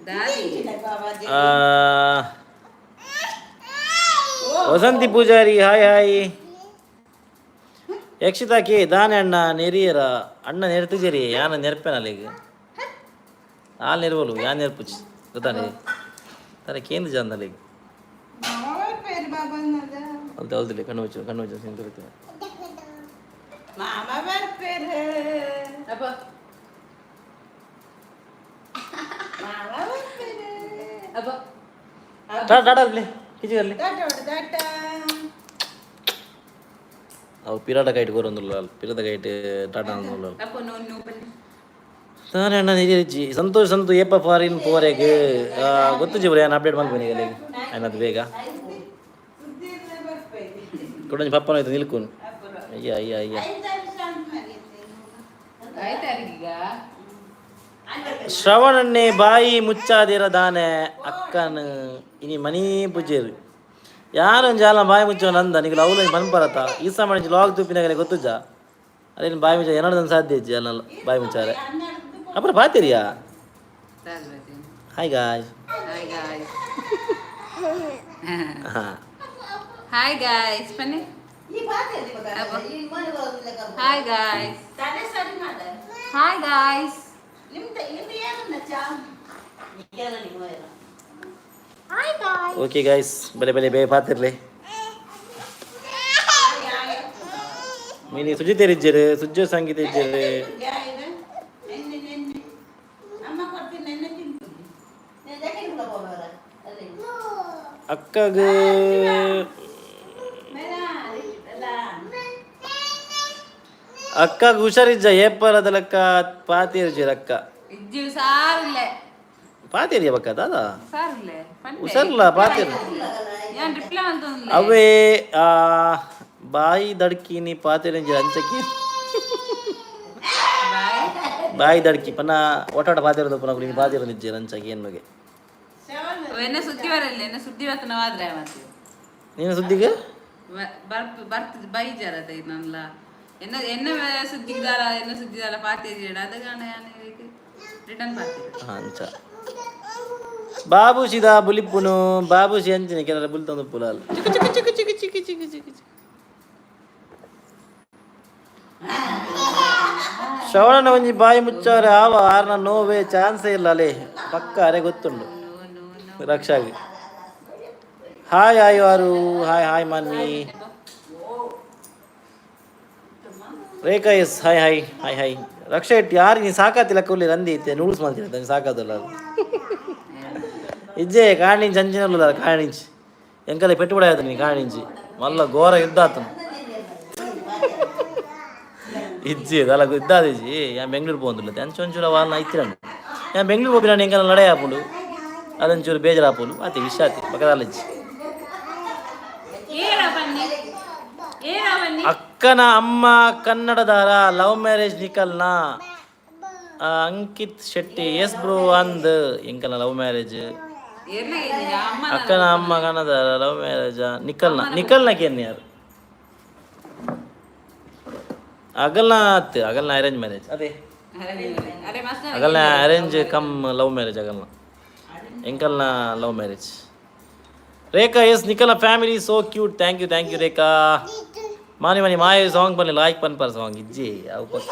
ದಾರಿ. ಆ, ವಸಂತಿ ಪೂಜಾರಿ ಹಾಯ್ ಹಾಯ್. ಯಕ್ಷಿತಾ ಕೆ ದಾನೆ ಅಣ್ಣ ನೆರಿಯರ ಅಣ್ಣ ನೆರ್ತಿಜರಿ ಯಾನ ನೆರ್ಪೆನಲ್ಲಿಗ ಆಲ್ ನೆರ್ವಲು ಯಾನ್ ನೆರ್ಪುಚಿ ಗೊತ್ತಾನೆ ತಾರೆ ಕೇಂದ್ರ ಜಾಂದಲ್ಲಿಗ. ಮಾವ ಪೇರು ಬಾಬಾ. ಅಲ್ತೆ ಅಲ್ತಿಲ್ಲ ಕಣ್ಣು ಮುಚ್ಚು ಕಣ್ಣು ಮುಚ್ಚು ಸಿಂತಿರುತ್ತೆ. ಮಾಮ ಬರ್ಪೇರು. ಅಪ್ಪ. ಮಾಮ ಬರ್ಪೇರು. ಅಪ್ಪ. ಟಾಟಾ ಟಾಟಾ ಅಲ್ಲೆ ಕಿಚಿ ಅಲ್ಲೆ. ದಾಟ ಹೊಡೆ ದಾಟ. ಅವು ಪಿರಾಟ ಕೈಟ್ ಕೋರೊಂದುಲ್ಲ ಪಿರಾಟ ಕೈಟ್ ಟಾಟಾ ಅಂದುಲ್ಲ. ಅಪ್ಪ ನೋ ನೋ ಬನ್ನಿ. ತಾನೇ ಅಣ್ಣ ನಿಜ ಸಂತೋಷ್ ಸಂತು ಏಪ ಫಾರಿನ್ ಪೋರೆಗ್ ಗೊತ್ತು ಜಿಬ್ರೆ ನಾನು ಅಪ್ಡೇಟ್ ಮಲ್ಪನಿ ಅದು ಬೇಗ ಕೊಡಂಜಿ ಪಪ್ಪನ ಆಯ್ತು ನಿಲ್ಕುನ್ ಅಯ್ಯ ಅಯ್ಯ ಅಯ್ಯ. ಆಯ್ತಾ ಈಗ? ಶ್ರವಣನ್ನೇ ಬಾಯಿ ಮುಚ್ಚಾದಿರ ದಾನೆ ಅಕ್ಕನ ಇನಿ ಮనీ ಪೂಜೆರು ಯಾರೊಂಜಿ ಅಲ್ಲ ಬಾಯಿ ಮುಚ್ಚೋ ನಂದ ನಿಗಲ ಅವಳು ಪನ್ಪರತ ಈ ಸಾಮಾನ್ಯ ಲಾಗ್ ತೂಪಿನಾಗಲೇ ಗೊತ್ತುಜ ಅದೇನು ಬಾಯಿ ಮುಚ್ಚ ಏನಾದ್ರು ಸಾಧ್ಯ ಇಜ್ಜಿ ಅಲ್ಲ ಬಾಯಿ ಮುಚ್ಚಾರೆ ಅப்புறம் ಪಾತಿರಿಯಾ? Hi guys. Hi guys. ಹಾ. ಹಾಯ್ ಗಾಯ್ಸ್ ಬನ್ನಿ. ಈ ಪಾತೆ ಮಗ ಈ ಮನೆ ಹೋಗಿಲ್ಲ. Hi guys. ತಲೆ ಸರಿ ಮಾಡ. Hi guys. ನಿಮ್ದು ಇದು ಏನನ್ನ ಚಾ? ಓಕೆ ಗಾಯ್ಸ್ ಬಲೆ ಬಲೆ ಬೇ ಪಾತಿರ್ಲಿ ಮೀನಿ ಸುಜಿತೇರ್ ಇಜ್ಜರು ಸುಜ್ಜೋ ಸಂಗೀತ ಇಜ್ಜರು. ನೆನ್ನೆ ನೆನ್ನೆ ಅಮ್ಮ ಕೊಡ್ತೀನಿ ನೆನ್ನೆ ತಿಂತೀನಿ. ಅಕ್ಕಗ ಅಕ್ಕಗ ಹುಷಾರಿಜ್ಜ ಏಪಲದ ಲೆಕ್ಕ ಪಾತಿರ್ಜಿರ ಅಕ್ಕ. ಇಜ್ಜಿ ಸಾರಿಲ್ಲ. ಪಾತೇರಿಯ ಬಕ್ಕ ದಾದಾ? ಸಾರ್ಲೆ. ಹುಷಾರಿಲ್ಲ ಪಾತೇರಿ. ಯಾನ್ ರಿಪ್ಲೈ ಅಂತಂದ್ಲೆ. ಅವೇ ಆ ಬಾಯಿ ದಡ್ಕಿನಿ ಪಾತೇರಿಂಜಿ ಅಂಚಕ್ಕೆ. ಬಾಯ್. ಬಾಯಿ ದಡ್ಕಿ ಪನ್ನ ಒಟಾಟ ಪಾತೇರದ ಪುನಃ ನೀನು ಪಾತೇರಂದಿಜ್ಜಿ ಅಂಚಕ್ಕೆ ಏನ್ಮಗೆ. ಎನ್ನ ಸುದ್ದಿ ಬರಲ್ಲ, ಎನ್ನ ಸುದ್ದಿ ಬರ್ತನವಾದ್ರೆ ಮತ್ತೆ. ನೀನು ಸುದ್ದಿಗೆ ಬರ್ಪ್ ಬರ್ತ ಬೈಜಾರತ ನನ್ಲ ಎನ್ನ ಎನ್ನ ಸುದ್ದಿದಾರ ಎನ್ನ ಸುದ್ದಿದಾರ ಪಾತೇರಿ ಅದಗಾಣ ರಿಟರ್ನ್ ಪಾತೇರಿ. ಅಂಚ ಬಾಬುಷಿದ ಬುಲಿಪುನು ಬಾಬುಷಿ ಅಂಚಿನ ಕೆಲರ ಬುಲ್ತಂದು ಪುಲಾಲ್ ಚಿಕ್ಕ ಚಿಕ್ಕ ಚಿಕ್ಕ ಚಿಕ್ಕ ಚಿಕ್ಕ ಚಿಕ್ಕ ಚಿಕ್ಕ ಚಿಕ್ಕ. ಶ್ರವಣನ ಒಂಜಿ ಬಾಯಿ ಮುಚ್ಚವ್ರೆ ಆವ ಆರ್ನ ನೋವೇ ಚಾನ್ಸೇ ಇಲ್ಲ ಅಲೇ ಪಕ್ಕ ಅರೆ ಗೊತ್ತುಂಡು. No no no. ರಕ್ಷಾಗಿ ಹಾಯ್ ಹಾಯ್ ಆರು hi hi Manvi Rekha yes hi hi hi hi Raksha ಇಟ್ಟು ಯಾರು ನೀನು ಸಾಕಾತಿಲ್ಲ ಕೂಲಿ ರಂದಿ ಇತ್ತೆ ನೂಡಲ್ಸ್ ಮಾಡ್ತೀನಿ ನೀನು ಸಾಕಾದಲ್ಲ ಅದು ಇಜ್ಜೆ ಕಾಣಿಂಚ್ ಅಂಚಿನಲ್ಲ ಕಾಣಿಂಚ್ ಎಂಕಲೆ పెట్టుబడి ಆಯ್ತು ನೀ ಕಾಣಿಂಚಿ ಮಲ್ಲ ಘೋರ ಯುದ್ಧ ಆತನು ಇಜ್ಜಿ ಅಲ್ಲ ಯುದ್ಧ ಆದಿಜಿ ಯಾ ಬೆಂಗಳೂರು ಪೋಂದಿಲ್ಲ ಅಂಚು ಒಂಚೂರು వాళ్ళ ಇತ್ತಿರಂಡು ಯಾ ಬೆಂಗಳೂರು ಹೋಗಿ ಎಂಕಲ ಲಡೈ ಆಪುಂಡು ಅದೊಂಚೂರು ಬೇಜಾರು ಆತಿ ವಿಷಾತಿ ಪಕ್ಕದಲ್ಲಿಜ್ಜಿ. ಏರ ಬನ್ನಿ ಏರ ಬನ್ನಿ. ಅಕ್ಕನ ಅಮ್ಮ ಕನ್ನಡದಾರ ಲವ್ ಮ್ಯಾರೇಜ್ ನಿಕಲ್ನ ಅಂಕಿತ್ ಶೆಟ್ಟಿ ಎಸ್ ಬ್ರೋ ಅಂದ್ ಎಂಕಲ್ನ ಲವ್ ಮ್ಯಾರೇಜ್. ಏರ್ನ ಅಮ್ಮ. ಅಕ್ಕನ ಅಮ್ಮ ಕನ್ನಡದಾರ ಲವ್ ಮ್ಯಾರೇಜ್ ನಿಕಲ್ನ ನಿಕಲ್ನ ಕೇನ್ ಯಾರು ಅಗಲ್ನ ಆತ್ ಅಗಲ್ನ ಅರೇಂಜ್ ಮ್ಯಾರೇಜ್ ಅದೇ. ಅರೆ ಮಸ್ತ್. ಅಗಲ್ನ ಅರೇಂಜ್ ಕಮ್ ಲವ್ ಮ್ಯಾರೇಜ್ ಅಗಲ್ನ ಎಂಕಲ್ನ ಲವ್ ಮ್ಯಾರೇಜ್. ರೇಖಾ ಎಸ್ ನಿಕಲ್ನ family so cute, thank you, thank you Rekha. ಮಾನಿ ಮಾನಿ ಮಾಯ ಸಾಂಗ್ ಬನ್ನಿ ಲಾಯ್ಕ್ ಪನ್ಪರ್ ಸಾಂಗ್ ಇಜ್ಜಿ ಅವು ಪಕ್ಕ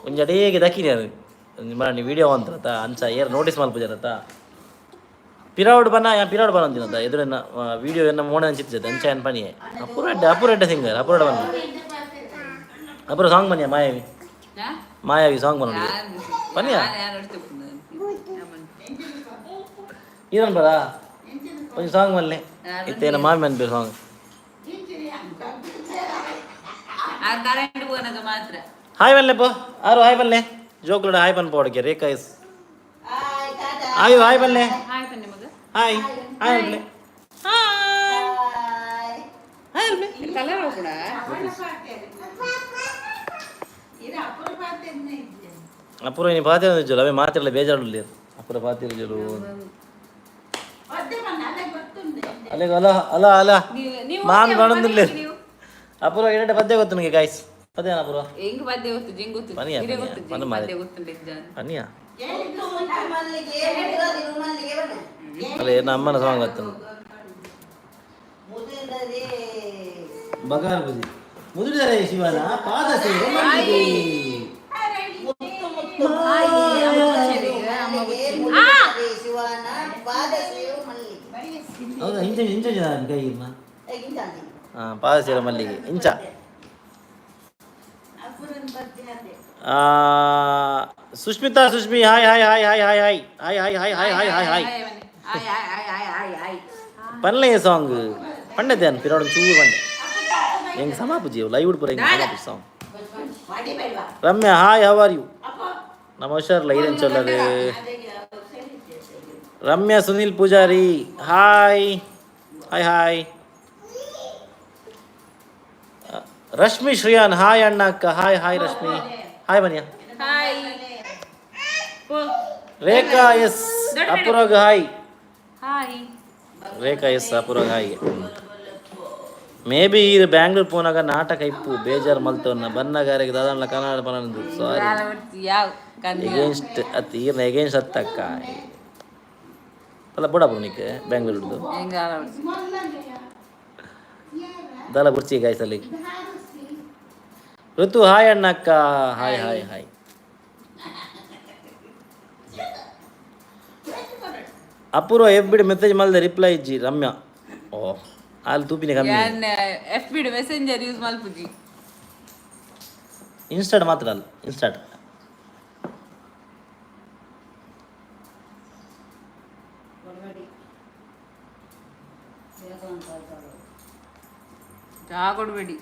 ಒಂಜಿ ಅಡೇಗೆ ದಕ್ಕಿನಿ ಅದು ಮಾನಿ ವಿಡಿಯೋ ಅಂತಾರತ ಅಂಚ ಏರ್ ನೋಟಿಸ್ ಮಲ್ಪುಜರತ ಪಿರಾವುಡ್ ಬನ್ನ ಯಾ ಪಿರಾವುಡ್ ಬನ್ನ ಅಂತಿನತ ಎದುರನ್ನ ವಿಡಿಯೋ ಎನ್ನ ಮೋಣ ಅಂಚಿತ್ತ ಅಂಚ ಏನ್ ಪನಿಯೆ ಅಪುರ ಅಪುರ ಸಿಂಗರ್ ಅಪುರ ಬನ್ನ ಅಪುರ ಸಾಂಗ್ ಬನ್ನಿಯ ಮಾಯಾವಿ. ಮಾಯಾವಿ ಸಾಂಗ್ ಬನ್ನ ಪನಿಯ. ಈರನ್ ಬರ ಒಂಜಿ ಸಾಂಗ್ ಬನ್ನಿ ಇತ್ತೇನ ಮಾಮಿ ಅನ್ಬೇರು ಸಾಂಗ್. ಆ ಕರೆಂಟ್ ಹೋನಾಗ ಮಾತ್ರ. ಹಾಯ್ ಬನ್ಲೆ ಪೋ ಆರು ಹಾಯ್ ಬನ್ಲೆ ಜೋಕ್ಲುಡ ಹಾಯ್ ಬನ್ ಪೋಡಕ್ಕೆ ರೇಖಾ ಎಸ್. ಹಾಯ್ ಟಾಟಾ. ಆಯು ಹಾಯ್ ಬನ್ಲೆ. ಹಾಯ್ ಬನ್ನಿ ಮಗ. ಹಾಯ್ ಹಾಯ್ ಅಲ್ಲೆ. ಹಾಯ್. ಹಾಯ್ ಅಲ್ಲೆ. ಕಲರ್ ಕೂಡ. ಇದು ಅಪೂರ್ವ ಪಾತ್ರೆ ಇದ್ದೆ. ಅಪೂರ್ವ ನೀ ಪಾತಿರ ಜೋಲು ಅವೇ ಮಾತಿರಲ್ಲ ಬೇಜಾರು ಅಪೂರ್ವ ಪಾತಿರ ಜೋಲು. ಒದ್ದೆ ಬಣ್ಣ ಅಲ್ಲೇ ಗೊತ್ತುಂಟು. ಅಲ್ಲಿಗೆ ಅಲ್ಲ ಅಲ್ಲ ಅಲ್ಲ. ನೀವು ಮಾಮಿ ಓಕೆ, ಬಣ್ಣದಿಲ್ಲ. ನೀವು ಅಪೂರ್ವ ಎರಡೆ ಪದ್ಯ ಗೊತ್ತು ನಿಮಗೆ ಗಾಯ್ಸ್ ಪದ್ಯ ಅಪೂರ್ವ? ಹೆಂಗ್ ಪದ್ಯ ಗೊತ್ತು ಜಿಂಗ್ ಗೊತ್ತು. ಪನಿಯ, ಇರೆ ಪನಿಯ, ಗೊತ್ತು ಪನ ಜಿಂಗ್ ಮಾರೆ. ಪದ್ಯ ಗೊತ್ತುಂಟು ಇಜ್ಜಾನ್. ಪನಿಯ. ಮುತ್ತು ಮುತ್ತು ಮಲ್ಲಿಗೆ ಮುದ್ರದಿ ಮಲ್ಲಿಗೆ ಬಣ್ಣ. ಅಲ್ಲ ನನ್ನ ಅಮ್ಮನ ಸಾಂಗ್ ಗೊತ್ತು. ಮುದುರದೆ. ಬಗಾರ್ ಬುಜಿ ಮುದುಡಿದರೆ ಶಿವನ ಪಾದ ಸೇವೆ ಮಲ್ಲಿಗೆ. ಮುತ್ತು ಮುತ್ತು ಮಲ್ಲಿಗೆ ಮುದುರದೆ ಶಿವನ ಪಾದ ಸೇವೆ ಮಲ್ಲಿಗೆ. ಹೌದಾ ಇಂಚ ಇಂಚ ಕೈ ಇರ್ನ. ಇಂಚಾಂದಿ. ಹಾ ಪಾದ ಸೇವೆ ಮಲ್ಲಿಗೆ ಇಂಚ. ಅಪೂರ್ವನ ಪದ್ಯ ಅದೇ. ಆ, Sushmita Sushmi hi hi hi hi hi hi hi hi hi hi hi hi hi. ಆಯ್ ಆಯ್ ಆಯ್ ಆಯ್ ಆಯ್ ಆಯ್. ಪನ್ಲೆ ಸಾಂಗ್ ಪಂಡದೆ ಅನ್ ಪಿರಾಡ್ ಚೂರು ಪಂಡೆ ಹೆಂಗ್ ಸಮಾಪುಜಿ ಲೈವ್ ಪೂರ ಹೆಂಗ್ ಸಮಾಪುಜಿ song. Ramya hi how are you? ನಮ್ಮ ಹುಷಾರಲ್ಲ ಈರೇನ್ ಚೊಲ್ಲರು. Ramya Sunil Pujari hi hi hi. Rashmi Shriyan hi ಅಣ್ಣ ಅಕ್ಕ ಹಾಯ್ ಹಾಯ್ ರಶ್ಮಿ ಹಾಯ್ ಬನ್ನಿಯ. ಹಾಯ್ ಪೋ. ರೇಖಾ ಎಸ್ ಅಪೂರ್ವಗ್ ಹಾಯ್. ಹಾಯ್. ರೇಖಾ ಎಸ್ ಅಪೂರ್ವಗ್ ಹಾಯ್. ಮೇ ಬಿ ಈ ಬ್ಯಾಂಗ್ಳೂರ್ ಪೋನಾಗ ನಾಟಕ ಇಪ್ಪು ಬೇಜಾರು ಮಲ್ತವನ್ನ ಬನ್ನಗಾರಿಗೆ ದಾದಣ್ಣ ಕನ್ನಡ ಬನ್ನದು ಸಾರಿ. ಯಾವ ಕಂದ. ಎಗೇನ್ಸ್ಟ್ ಅತ್ ಈರ್ನ ಎಗೇನ್ಸ್ಟ್ ಅತ್ತಕ್ಕ ಅಲ್ಲ ಬುಡಪ್ಪ ನಿಕ್ ಬ್ಯಾಂಗ್ಳೂರ್ದು. ಹೆಂಗ? ದಾಲ ಕುರ್ಚಿ ಗಾಯ್ಸ್ ಅಲ್ಲಿ ಋತು ಹಾಯ್ ಅಣ್ಣ ಅಕ್ಕ ಹಾಯ್ ಹಾಯ್ ಹಾಯ್. ಅಪೂರ್ವ ಎಫ್ ಬಿಡಿ ಮೆಸೇಜ್ ಮಲ್ದೆ ರಿಪ್ಲೈ ಇಜ್ಜಿ ರಮ್ಯಾ ಓ ಅಲ್ಲಿ ತೂಪಿನ ಕಮ್ಮಿ. ಯಾನ್ ಎಫ್ ಬಿಡು ಮೆಸೆಂಜರ್ ಯೂಸ್ ಮಲ್ಪುಜಿ. ಇನ್ಸ್ಟಾಟ್ ಮಾತ್ರ ಅಲ್ಲ ಇನ್ಸ್ಟಾಟ್. ಚಾ ಕೊಡ್ಬೇಡಿ.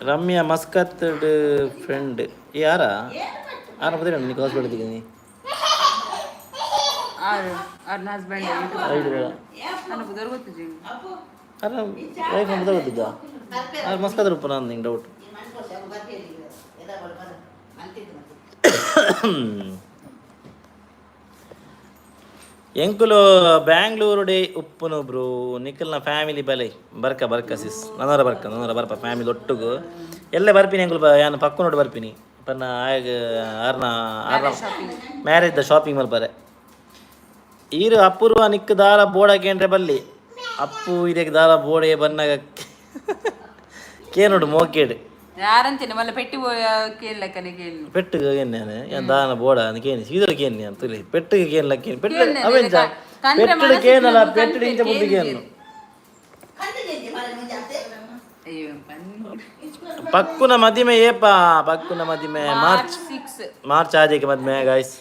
ರಮ್ಯಾ ಮಸ್ಕತ್ ಫ್ರೆಂಡ್ ಯಾರ ಆರ ಬದಿರ ನೀ ಹಾಸ್ಪಿಟಲ್ ನೀ. ಆರು ಅವ್ರನ್ನ ಹಸ್ಬೆಂಡ್. ನನ್ನ ಬುಧವಾರ ಗೊತ್ತಿದ್ದೆ. ಅಪ್ಪು. ಅರೆ, ವೈಫ್ ಅಂತ ಗೊತ್ತಿದ್ದ? ಅದು ಮಸ್ತ್ ರೂಪ, ನಾನು ನಿಂಗೆ ಡೌಟ್. ಎಂಕುಲು ಬ್ಯಾಂಗ್ಳೂರು ಡೇ ಉಪ್ಪುನು ಬ್ರೋ, ನಿಖಲ್ನ ಫ್ಯಾಮಿಲಿ ಬಲೆ ಬರ್ಕ ಬರ್ಕ ಸಿಸ್, ನನರ ಬರ್ಕ, ನನರ ಬರ್ಪ ಫ್ಯಾಮಿಲಿ ಒಟ್ಟುಗು ಎಲ್ಲ ಬರ್ಪಿನಿ. ಎಂಕುಲು ಯಾನ್ ಪಕ್ಕು ನೋಡು ಬರ್ಪಿನಿ ಪನ್ನ ಆಗ ಆರ್ನ ಆರ್ನ ಮ್ಯಾರೇಜ್ the shopping ಮಲ್ಪರೆ. ಈರು ಅಪೂರ್ವ ನಿಕ್ ದಾಲ ಬೋಡ ಕೇಂದ್ರ ಬಲ್ಲಿ ಅಪ್ಪು ಇದಕ್ಕೆ ದಾಲ ಬೋಡೆ ಬನ್ನಾಗ ಕೇನೋಡು ಮೋಕೇಡು. ಯಾರಂತೇನೆ ಮಲ್ಲ ಪೆಟ್ಟಿ ಕೇಳಕ್ಕನೆ ಕೇಳಿ. ಪೆಟ್ಟು ಏನೇನೆ ಏನ್ ದಾನ ಬೋಡ ಅಂತ ಕೇನಿ ಸೀದರ ಕೇನಿ ಅಂತ ತುಲಿ ಪೆಟ್ಟಿಗೆ ಕೇನ್ಲ ಕೇನಿ ಪೆಟ್ಟು ಅವೆಂಚ ಪೆಟ್ಟುಡು ಕೇನಲ್ಲ, ಪೆಟ್ಟುಡು ಇಂಚ ಬುದ್ಧಿ ಕೇನು. ಅಯ್ಯೋ ಬನ್ನಿ. ಪಕ್ಕುನ ಮದಿಮೆ ಏಪ? ಪಕ್ಕುನ ಮದಿಮೆ ಮಾರ್ಚ್. 6. ಮಾರ್ಚ್ ಆಜೆಗೆ ಮದ್ಮೆ ಗಾಯ್ಸ್,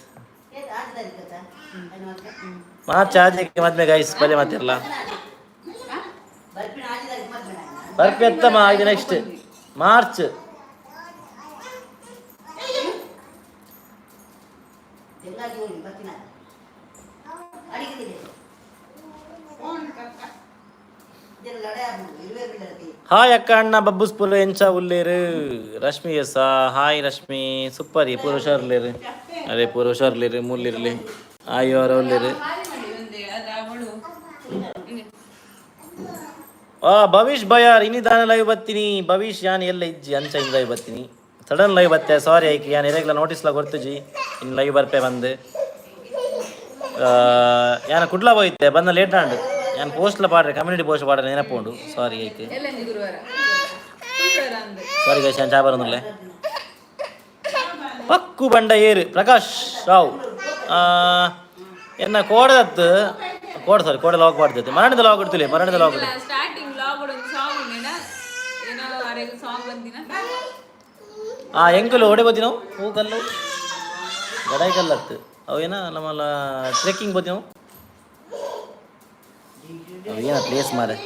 ಮಾರ್ಚ್ ಆಜೆಗೆ ಮದ್ಮೆ ಗಾಯ್ಸ್. ಬಲೆ ಮಾತಿರಲ್ಲ ಬರ್ಪಿ ಅತ್ತಮ್ಮ. ಇದು ನೆಕ್ಸ್ಟ್ ಮಾರ್ಚ್. ಹಾಯ್ ಅಕ್ಕ ಅಣ್ಣ ಬಬ್ಬುಸ್ ಪುರ ಎಂಚ ಉಲ್ಲೇರು? Rashmi S, hi Rashmi. Super. ಪೂರ ಹುಷಾರ್ಲೇರು? ಅರೆ, ಪೂರ ಹುಷಾರ್ಲೇರು ಮುಲ್ಲಿರ್ಲಿ ಆಯೋ ಅವರ ಉಲ್ಲೇರು. ಆ ಭವಿಷ್ ಬಯಾರ್ ಇನಿ ದಾನ ಲೈವ್ ಬತ್ತೀನಿ. ಭವಿಷ್, ಯಾನ್ ಎಲ್ಲ ಇಜ್ಜಿ ಅಂಚ ಇನ್ ಲೈವ್ ಬತ್ತೀನಿ. ಸಡನ್ ಲೈವ್ ಬತ್ತೆ, ಸಾರಿ. ಐಕ್ ಯಾನ್ ಇರೆಗ್ಲ ನೋಟಿಸ್ಲ ಕೊರ್ತುಜಿ ಇನ್ ಲೈವ್ ಬರ್ಪೆ ಬಂದು. ಯಾನ ಕುಡ್ಲ ಹೋಯ್ತೆ ಬಂದ ಲೇಟ್ ಆಂಡ್. ಯಾನ್ ಪೋಸ್ಟ್ಲ ಪಾಡ್ರೆ, ಕಮ್ಯುನಿಟಿ ಪೋಸ್ಟ್ ಪಾಡ್ರೆ ನೆನಪುಂಡು. ಸಾರಿ ಐಕ್. ಎಲ್ಲ ಗುರುವಾರ ಗುರುವಾರ ಅಂದ್ರೆ. ಸಾರಿ ಗೈಸ್, ಯಾನ್ ಚಾ ಬರೋದಿಲ್ಲ. ಪಕ್ಕು ಬಂಡ ಏರು ಪ್ರಕಾಶ್ ರಾವ್. ಎನ್ನ ಕೋಡದತ್ತು ಕೋಡ, ಸಾರಿ, ಕೋಡ ಲಾಕ್ ಮಾಡ್ತೈತೆ. ಮರಣದ ಲಾಕ್ ಇಡ್ತಿಲ್ಲ, ಮರಣದ ಲಾಕ್. ಸ್ಟಾರ್ಟಿಂಗ್ ಲಾಗ್ ಒಂದು ಸಾಂಗ್ ಉಂಡೇನಾ ಏನೋ ಅರೆ ಸಾಂಗ್ ಬಂದಿನ. ಆ ಎಂಕುಲು ಓಡೆ ಬತ್ತಿ ನಾವು ಹೂ ಕಲ್ಲು ಗಡಾಯಿ ಕಲ್ಲತ್ತು ಅವು ಏನ ನಮ್ಮಲ್ಲ ಟ್ರೆಕ್ಕಿಂಗ್ ಬತ್ತಿ ನಾವು. ಅವು ಏನ ಪ್ಲೇಸ್ ಮಾರೆ.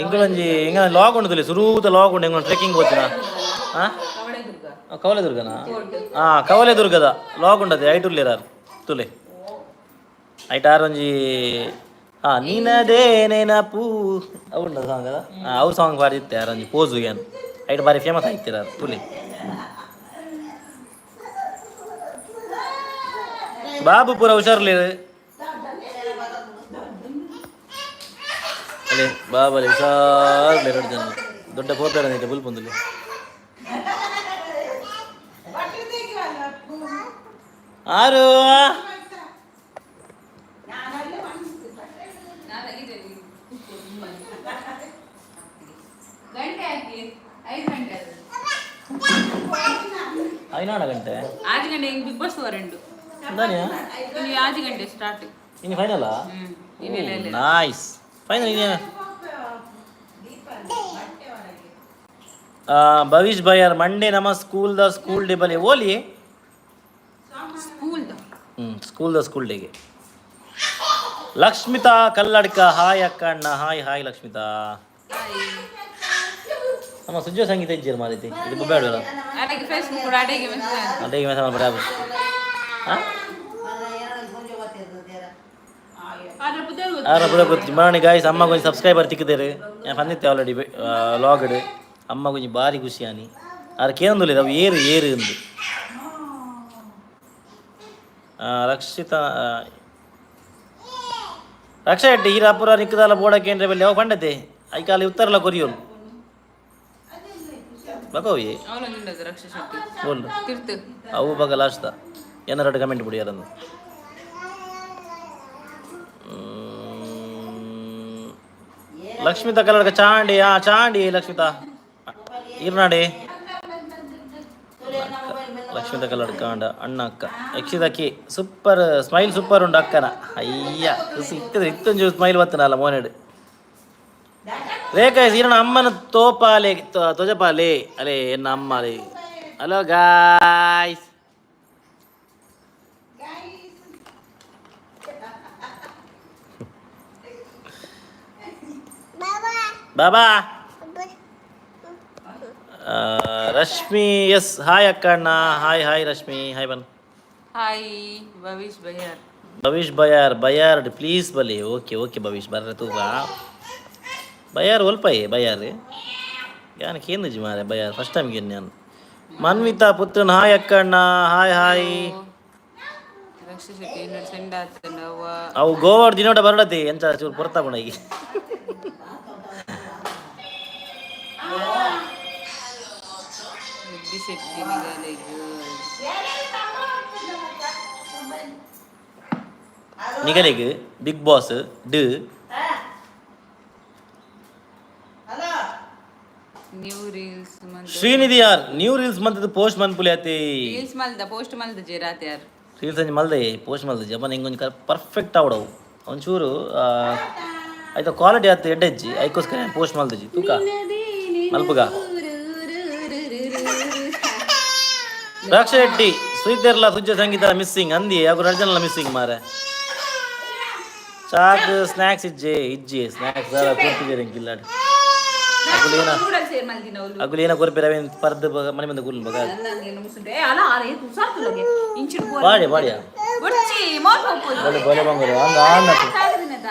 ಎಂಕುಲೊಂಜಿ ಎಂಗ ಲಾಗ್ ಉಂಡು ಸುರೂತ ಲಾಗ್ ಉಂಡು. ಎಂಕುಲು ಟ್ರೆಕ್ಕಿಂಗ್ ಹೋಗ್ತೀನ. ಹಾಂ. ಕವಳೆದುರ್ಗ. ಕವಲೆ ದುರ್ಗನಾ? ಹಾಂ, ಕವಲೆ ದುರ್ಗದ ಲಾಗ್ ಉಂಡದೆ. ಐಟ್ ಉಲ್ಲೇರಾರ್ ತುಲೆ ಐಟ್ ಆರ್ ಒಂಜಿ ಹಾಂ ನೀನದೇ ನೆನಪು ಅವು ಉಂಡ ಸಾಂಗ್ ಅದ. ಅವು ಸಾಂಗ್ ಬಾರಿ ಇತ್ತೆ. ಆರ್ ಒಂಜಿ ಪೋಸು ಏನ್ ಐಟ್ ಬಾರಿ ಫೇಮಸ್ ಆಯ್ತಿರ ತುಲೆ. ಬಾಬು ಪೂರ ಹುಷಾರ್ಲಿ ಅಲ್ಲೇ. ಬಾಬು ಅಲ್ಲಿ ಹುಷಾರ್ಲಿ. ಎರಡು ಜನ ದೊಡ್ಡ ಫೋಟೋ ಐತೆ ಬುಲ್ಪೊಂದಲ್ಲಿ. ಆರು. ನಾನು ತೆಗಿತೇನೆ. ಗಂಟೆ ಹಾಕಿ 5 ಗಂಟೆ ಅದು. ಐನಾಡ ಗಂಟೆ. 6 ಗಂಟೆ ಹಿಂಗ್ ಬಿಗ್ ಬಾಸ್ ವರೆಂಡು. ದಾನಿಯಾ? ಇನ್ನು 6 ಗಂಟೆ ಸ್ಟಾರ್ಟ್. ಇನ್ನು ಫೈನಲಾ? ಹ್ಮ್, ಇನ್ನೆಲ್ಲ ಇಲ್ಲ. ನೈಸ್, ಫೈನಲ್ ಇನ್ನೇನು. ಭವಿಷ್ ಭಯ್ಯರ್ ಮಂಡೇ ನಮ್ಮ ಸ್ಕೂಲ್ the school day ಬಲಿ ಓಲಿ. ಸ್ಕೂಲ್. ಹ್ಞೂ, ಸ್ಕೂಲ್ the school ಡೇಗೆ. ಲಕ್ಷ್ಮಿತಾ ಕಲ್ಲಡ್ಕ, ಹಾಯ್ ಅಕ್ಕ ಅಣ್ಣ. Hi hi Lakshmitha. ನಮ್ಮ ಸುಜ್ಜೋ ಸಂಗೀತ ಇಜ್ಜಿರ್ ಮಾರೈತಿ ಇದು ಬೇಡ. ಅಡಿಗೆ ಫೇಸ್ಬುಕ್ ಕೂಡ ಅಡಿಗೆ ಮೆಸೇಜ್. ಅದೇ ಮೆಸೇಜ್ ಮಾಡ್ಬಿಡ. ಹಾಂ. ಆದ್ರೆ ಪುದರ್. ಆರ ಪೂರ ಗೊತ್ತು ಮರಣಿ ಗಾಯ್ಸ್. ಅಮ್ಮ ಕೊಂಚ ಸಬ್ಸ್ಕ್ರೈಬರ್ ತಿಕ್ಕಿದ್ದೇರು. ನಾನು ಬಂದಿತ್ತೆ ಆಲ್ರೆಡಿ ಲಾಗ್ಡ್. ಅಮ್ಮ ಕೊಂಚ ಭಾರಿ ಖುಷಿ ಆನಿ. ಆರ್ ಕೇಂದುಲ್ಲ ಅವು ಏರು ಏರು ಎಂದು. ರಕ್ಷಿತ ರಕ್ಷಾ ಎಟ್ಟಿ ಈರ ಅಪುರ ನಿಕ್ಕದಲ್ಲ ಬೋಡ ಕೇಂದ್ರ ಬಲ್ಲಿ ಅವು ಪಂಡತೆ ಐಕಾಲಿ ಉತ್ತರಲ ಕೊರಿಯೋಲು ಬಕೋವಿ. ಅವಳೊಂದು ರಕ್ಷಾ ಶೆಟ್ಟಿ. ಬೋಲ್. ತಿರ್ತು. ಅವು ಬಗ ಲಾಸ್ಟ್ ಏನಾರ ಕಮೆಂಟ್ ಬಿಡಿ ಯಾರನ್ನು. ಲಕ್ಷ್ಮಿತಾ ಕಲ್ಲಡ್ಕ ಚಾಂಡಿ. ಆ ಚಾಂಡಿ ಲಕ್ಷ್ಮಿತಾ ಈರ್ನಾಡಿ. ಲಕ್ಷ್ಮಿತಾ ಕಲ್ಲಡ್ಕ ಅಂಡ ಅಣ್ಣ ಅಕ್ಕ ಯಕ್ಷಿತ ಕಿ ಸೂಪರ್ ಸ್ಮೈಲ್ ಸೂಪರ್ ಉಂಡು ಅಕ್ಕನ. ಅಯ್ಯ ಇತ್ತದ ಇತ್ತೊಂಜು ಸ್ಮೈಲ್ ಬತ್ತನಲ್ಲ ಮೋನೆಡ್. ರೇಖಾ ಈರಣ ಅಮ್ಮನ ತೋಪಾಲೆ ತೊಜಪಾಲೆ ಅಲೆ ಎನ್ನ ಅಮ್ಮ ಅಲೆ. Hello guys. Baba. Rashmi S, hi ಅಕ್ಕ ಅಣ್ಣ. ಹಾಯ್ ಹಾಯ್ ರಶ್ಮಿ, ಹಾಯ್ ಬನ್. ಹಾಯ್ ಭವಿಷ್ ಬಯ್ಯಾರ್. ಭವಿಷ್ ಬಯಾರ್, ಬಯಾರ್ಡ್ ಪ್ಲೀಸ್ ಬಲಿ. ಓಕೆ ಓಕೆ ಭವಿಷ್, ಬರ್ರೆ ತೂಕ. ಬಯಾರ್ ಒಲ್ಪಾಯೆ ಬಯಾರ್? ಯಾನ್ ಕೇಂದ್ರಜಿ ಮಾರೆ, ಬಯಾರ್ ಫಸ್ಟ್ ಟೈಮ್ ಕೇನ್ ನಾನು. ಮನ್ವಿತಾ ಪುತ್ರನ್, ಹಾಯ್ ಅಕ್ಕಣ್ಣ, ಹಾಯ್ ಹಾಯ್. ರಕ್ಷ ಶೆಟ್ಟಿ ಇನ್ನೊಂದು ಸೆಂಡ್ ಆತಂಡ ಅವ್ವ. ಅವು ಗೋವಾಡ್ ದಿನೋಟ ಬರಡತಿ ಎಂಚ ಚೂರು ಪೊರ್ತಾ ಈಗ. ರೆಡ್ಡಿ ಶೆಟ್ಟಿ ನಿಗಲಿಗ್. ನಿಗಲಿಗ್ ಬಿಗ್ ಬಾಸ್ ಡ್. Hello. New reels ಮಂತ್. ಶ್ರೀನಿಧಿ ಯಾರ್ ನ್ಯೂ ರೀಲ್ಸ್ ಮಂತದ ಪೋಸ್ಟ್ ಮನ್ಪುಲಿ ಅತಿ. ರೀಲ್ಸ್ ಮಲ್ದ, ಪೋಸ್ಟ್ ಮಲ್ದ ಜೆ ರಾತೆ ಯಾರ್. ರೀಲ್ಸ್ ಅಂಜಿ ಮಲ್ದೆ, ಪೋಸ್ಟ್ ಮಲ್ದೆ ಜಪನ್ ಹಿಂಗೊಂಜಿ ಪರ್ಫೆಕ್ಟ್ ಆವಡವು ಒಂಚೂರು. ಆಯ್ತಾ, ಕ್ವಾಲಿಟಿ ಆತು ಎಡ್ಡೆಜ್ಜಿ, ಐಕೋಸ್ಕರ ಪೋಸ್ಟ್ ಮಲ್ದಜಿ. ತೂಕ ಮಲ್ಪುಗ. ರಕ್ಷ ಶೆಟ್ಟಿ, ಸುಯಿತೆರ್ಲ ಸುಜ್ಜ ಸಂಗೀತ ಮಿಸ್ಸಿಂಗ್ ಅಂದಿ. ಅಗು ರಜನ್ಲ ಮಿಸ್ಸಿಂಗ್ ಮಾರೆ. ಚಾಕ್ ಸ್ನ್ಯಾಕ್ಸ್ ಇಜ್ಜೆ ಇಜ್ಜಿ ಸ್ನ್ಯಾಕ್ಸ್ ದಾಲ ಕೊರ್ತಿಜೆರ್ ಎಂಕ್ ಇಲ್ಲಾಡ್. ಅಗುಲು ಏನ ನೂಡಲ್ಸ್ ಏರ್ ಮಲ್ದಿನ ಅವ್ಲು. ಅಗುಲು ಏನ ಕೊರ್ಪೆರ್ ಅವೇನ್ ಪರ್ದ್ ಮನೆ ಮಂದ ಕುಲ್ಲು ಬಗ. ಏ ಅಲ ಆರ ಏತ್ ಉಸಾರ್ತುಲಗೆ ಇಂಚಿಡ್ ಪೋರೆ. ಬಾಡಿ ಬಾಡಿಯಾ. ಒಡ್ಚಿ ಮೋರ್ ಪೋಪುದು. ಬಲೆ ಬಲೆ ಬಂಗೋರು ಹಂಗ ಆಂದತ್ತು. ಸಾಗದಿನದ.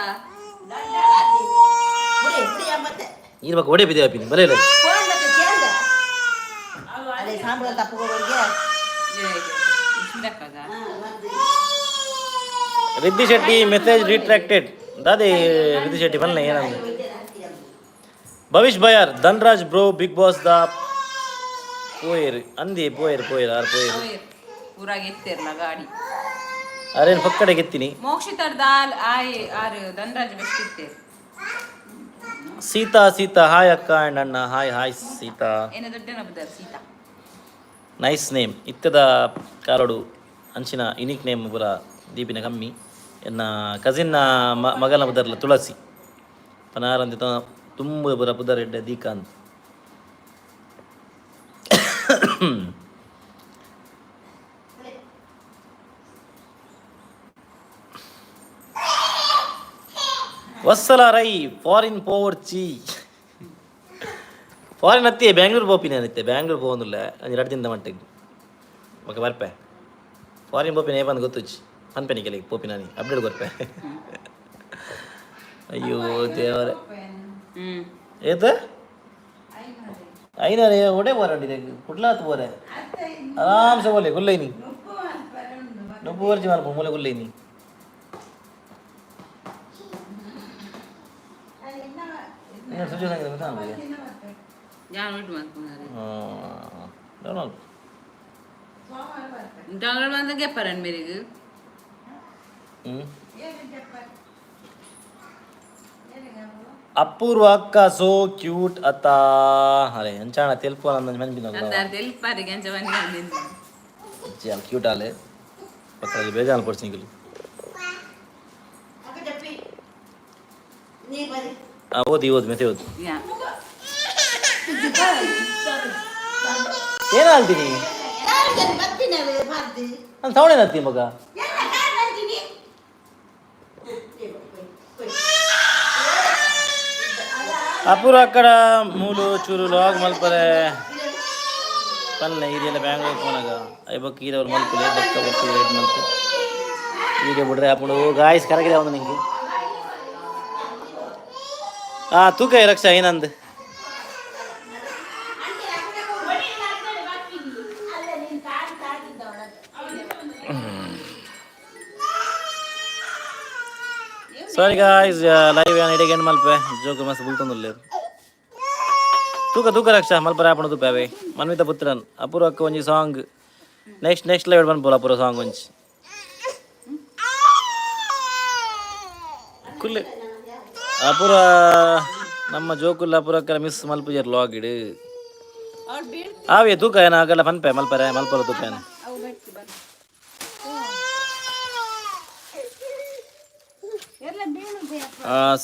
ಬುಡಿ ಬುಡಿ ಮತ್ತೆ. ನೀರು ಬಕ್ಕ ಒಡೆ ಬಿದ್ದೆ ಅಪ್ಪಿನಿ ಬಲೆ ಇಲ್ಲ. ಫೋನ್ ಮತ್ತೆ ಕೇಳ್ದೆ. ಅದೇ ಸಾಂಬಾರ್ ತಪ್ಪುಗಳಿಗೆ. ಇಂಚಿಡಕ್ಕಗ. Riddhi Shetty message retracted. ದಾದೆ ರಿದ್ದಿ ಶೆಟ್ಟಿ ಬಲ್ಲೆ ಏನಂದ್ರೆ. Bhavish Bayar, Dhanraj bro big boss the ಪೋಯರ್ ಅಂದಿ. ಪೋಯರ್ ಪೋಯರ್ ಆರ್ ಪೋಯರ್. ಊರಾಗ ಎತ್ತೇರ್ಲ ಗಾಡಿ. ಅರೇನು ಪಕ್ಕಡೆ ಗೆತ್ತೀನಿ. ಮೋಕ್ಷಿತರ್ ದಾಲ್ ಆಯ್ ಆರ್ ಧನರಾಜ್ ಬೆಸ್ಟ್ ಇತ್ತೇರ್. ಸೀತಾ ಸೀತಾ, ಹಾಯ್ ಅಕ್ಕ ಆ್ಯಂಡ್ ಅಣ್ಣ. Hi hi Seetha. ಏನ ದೊಡ್ಡ ನಬದಾರ್ ಸೀತಾ. Nice name. ಇತ್ತದ ಕಾರೋಡು ಅಂಚಿನ ಯುನೀಕ್ ನೇಮ್ ಪೂರ ದೀಪಿನ ಕಮ್ಮಿ. ಎನ್ನ ಕಸಿನ್ನ ಮಗನ ಪುದರ್ಲ ತುಳಸಿ ಪನಾರಂತೆ ತುಂಬ ಪುರ ಪುದರ್ ಎಡ್ಡೆ ದೀಕ ಅಂತ. ವತ್ಸಲ ರೈ, ಫಾರಿನ್ ಪೋವರ್ಚಿ. ಫಾರಿನ್ ಅತ್ತಿ, ಬ್ಯಾಂಗ್ಳೂರ್ ಪೋಪಿನ ಅನಿತ್ತೆ. ಬ್ಯಾಂಗ್ಳೂರ್ ಪೋವೊಂದುಲ್ಲ ಅಂಜಿ ರಡ್ಡ್ ದಿನದ ಮಟ್ಟಿಗೆ, ಬೊಕ ಬರ್ಪೆ. ಫಾರಿನ್ ಪೋಪಿನ ಏಪಂದ್ ಗೊತ್ತುಜ್ಜಿ, ಪನ್ಪೆ ನಿಕಲೆಗ್ ಪೋಪಿನಾನಿ ಅಪ್ಡೇಟ್ ಕೊರ್ಪೆ. ಅಯ್ಯೋ ದೇವರೇ. ಏತ ಐನರೆ ಒಡೆ ಬೋರಂಡಿ ಕುಡ್ಲಾತ್ ಬೋರೆ. ಆರಾಮ್ಸೆ ಬೋಲೆ ಗುಲ್ಲೈನಿ ನುಪ್ಪು ವರ್ಜಿ ಮಲ್ಪ ಮೂಲೆ ಗುಲ್ಲೈನಿ. ಸುಜಿ ಸಂಗೀತ ಗೊತ್ತಾ? ಯಾನ್ ಉಂಟು ಮಾತ್ಕೊಂಡಾರೆ. ಡೌನ್ಲೋಡ್. ಡೌನ್ಲೋಡ್ ಬಂದ ಗೆಪ್ಪರನ್ ಮೇರೆಗ್. ಹ್ಮ್ ಅಪೂರ್ವ ಅಕ್ಕ ಸೋ ಕ್ಯೂಟ್ ಅತ್ತ. ಅರೆ ಅಂಚಾಣ ತೆಲ್ಪು ಅಂದ ಮನ್ಪಿನ. ಅಂದಾರ್ ತೆಲ್ಪಾರಿಗೆ ಅಂಚ ಬನ್ನಿ. ಕ್ಯೂಟ್ ಆಲೆ ಪಕ್ಕ ಬೇಜಾನ್ ಪಡ್ಸಿ ನಿಕಲು. ಅಕ್ಕ ಚಪ್ಪಿ ನೀ ಬರಿ. ಓದಿ ಓದಿ ಮೆತ್ತೆ ಓದಿ. ಯಾ. ಏನ್ ಆಲ್ತೀನಿ? ಬರ್ತೀನಿ ಬರ್ತಿ. ನಾನು ಸೌಂಡ್ ಏನತ್ತಿ ಮಗ? ಎಲ್ಲ ಕಾರ್ ಬರ್ತೀನಿ. ಅಪೂರ್ವ ಅಕ್ಕಡ ಮೂಲು ಚೂರು ಲಾಗ್ ಮಲ್ಪರೆ ಪಲ್ಲೆ. ಇದೆಲ್ಲ ಬ್ಯಾಂಗ್ಳೂರ್ ಪೋನಾಗ I ಬೊಕ್ಕ ಈರವ್ರು ಮಲ್ಪುಲೆ. ಬೊಕ್ಕ ಬೊಕ್ಕ ಲೇಟ್ ಮಲ್ತು ವೀಡಿಯೋ ಬಿಡ್ರೆ ಅప్పుడు ಗಾಯ್ಸ್ ಕರಗಿದೆ ಒಂದು ನಿಂಗೆ. ಆ ತೂಕ ರಕ್ಷಾ ಏನಂದ್? ಅಲ್ಲ ನೀನ್ ಕಾಲ್ ತಾಗಿದ್ದ ಒಳಗೆ. ಸಾರಿ ಗಾಯ್ಸ್, ಲೈವ್ ಏನ್ ಇಡೀ ಎಂಡ್ ಮಲ್ಪೆ. ಜೋಕು ಮಸ್ತ್ ಬುಲ್ತೊಂದುಲ್ಲೆರ್. ತೂಕ ತೂಕ ರಕ್ಷಾ ಮಲ್ಪರೆ ಆಪುಂಡು ತೂಪೆ ಅವೇ. ಮನ್ವಿತ ಪುತ್ರನ್, ಅಪೂರ್ವ ಅಕ್ಕ ಒಂಜಿ ಸಾಂಗ್. ನೆಕ್ಸ್ಟ್ ನೆಕ್ಸ್ಟ್ ಲೈವ್ ಪನ್ಪುಲ ಅಪೂರ್ವ ಸಾಂಗ್ ಒಂಜಿ. ಕುಲ್ಲೆ ಅಪೂರ್ವ. ನಮ್ಮ ಜೋಕುಲ್ಲ ಅಪೂರ್ವ ಅಕ್ಕನ ಮಿಸ್ ಮಲ್ಪುಜೆರ್ ಲಾಗ್ ಇಡು. ಆವೇ ತೂಕ ಏನ ಆಗಲ್ಲ ಪನ್ಪೆ ಮಲ್ಪರೆ ಮಲ್ಪರ ತೂಪ ಏನ.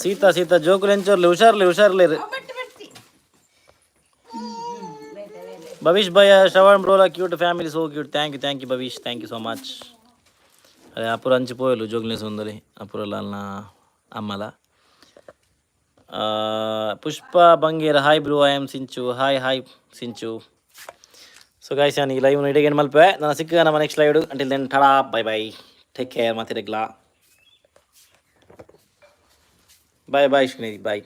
ಸೀತಾ ಸೀತಾ, ಜೋಕುಲು ಎಂಚೋರ್ಲಿ? ಹುಷಾರ್ಲಿ ಹುಷಾರ್ಲಿ. ಭವಿಷ್ ಭಯ, Shravan ಬ್ರೋಲ cute family so cute. Thank you, thank you Bhavish, thank you so much. ಅರೆ ಅಪುರ ಅಂಚಿ ಪೋಯಲು ಜೋಗ್ಲಿ ಸುಂದರಿ ಅಪುರ ಲಾಲ್ನ ಅಮ್ಮಲ. Pushpa Bangera, hi bro, I am Sinchu. Hi hi Sinchu. So guys, ನಾನು ಈ ಲೈವ್ ಇಡೀ ಏನು ಮಲ್ಪೆ. ನಾನು ಸಿಕ್ಕ ನಮ್ಮ next live. Until then, tata, bye bye, take care. ಮಾತಿರಗ್ಲಾ. Bye bye Srinidhi, boy.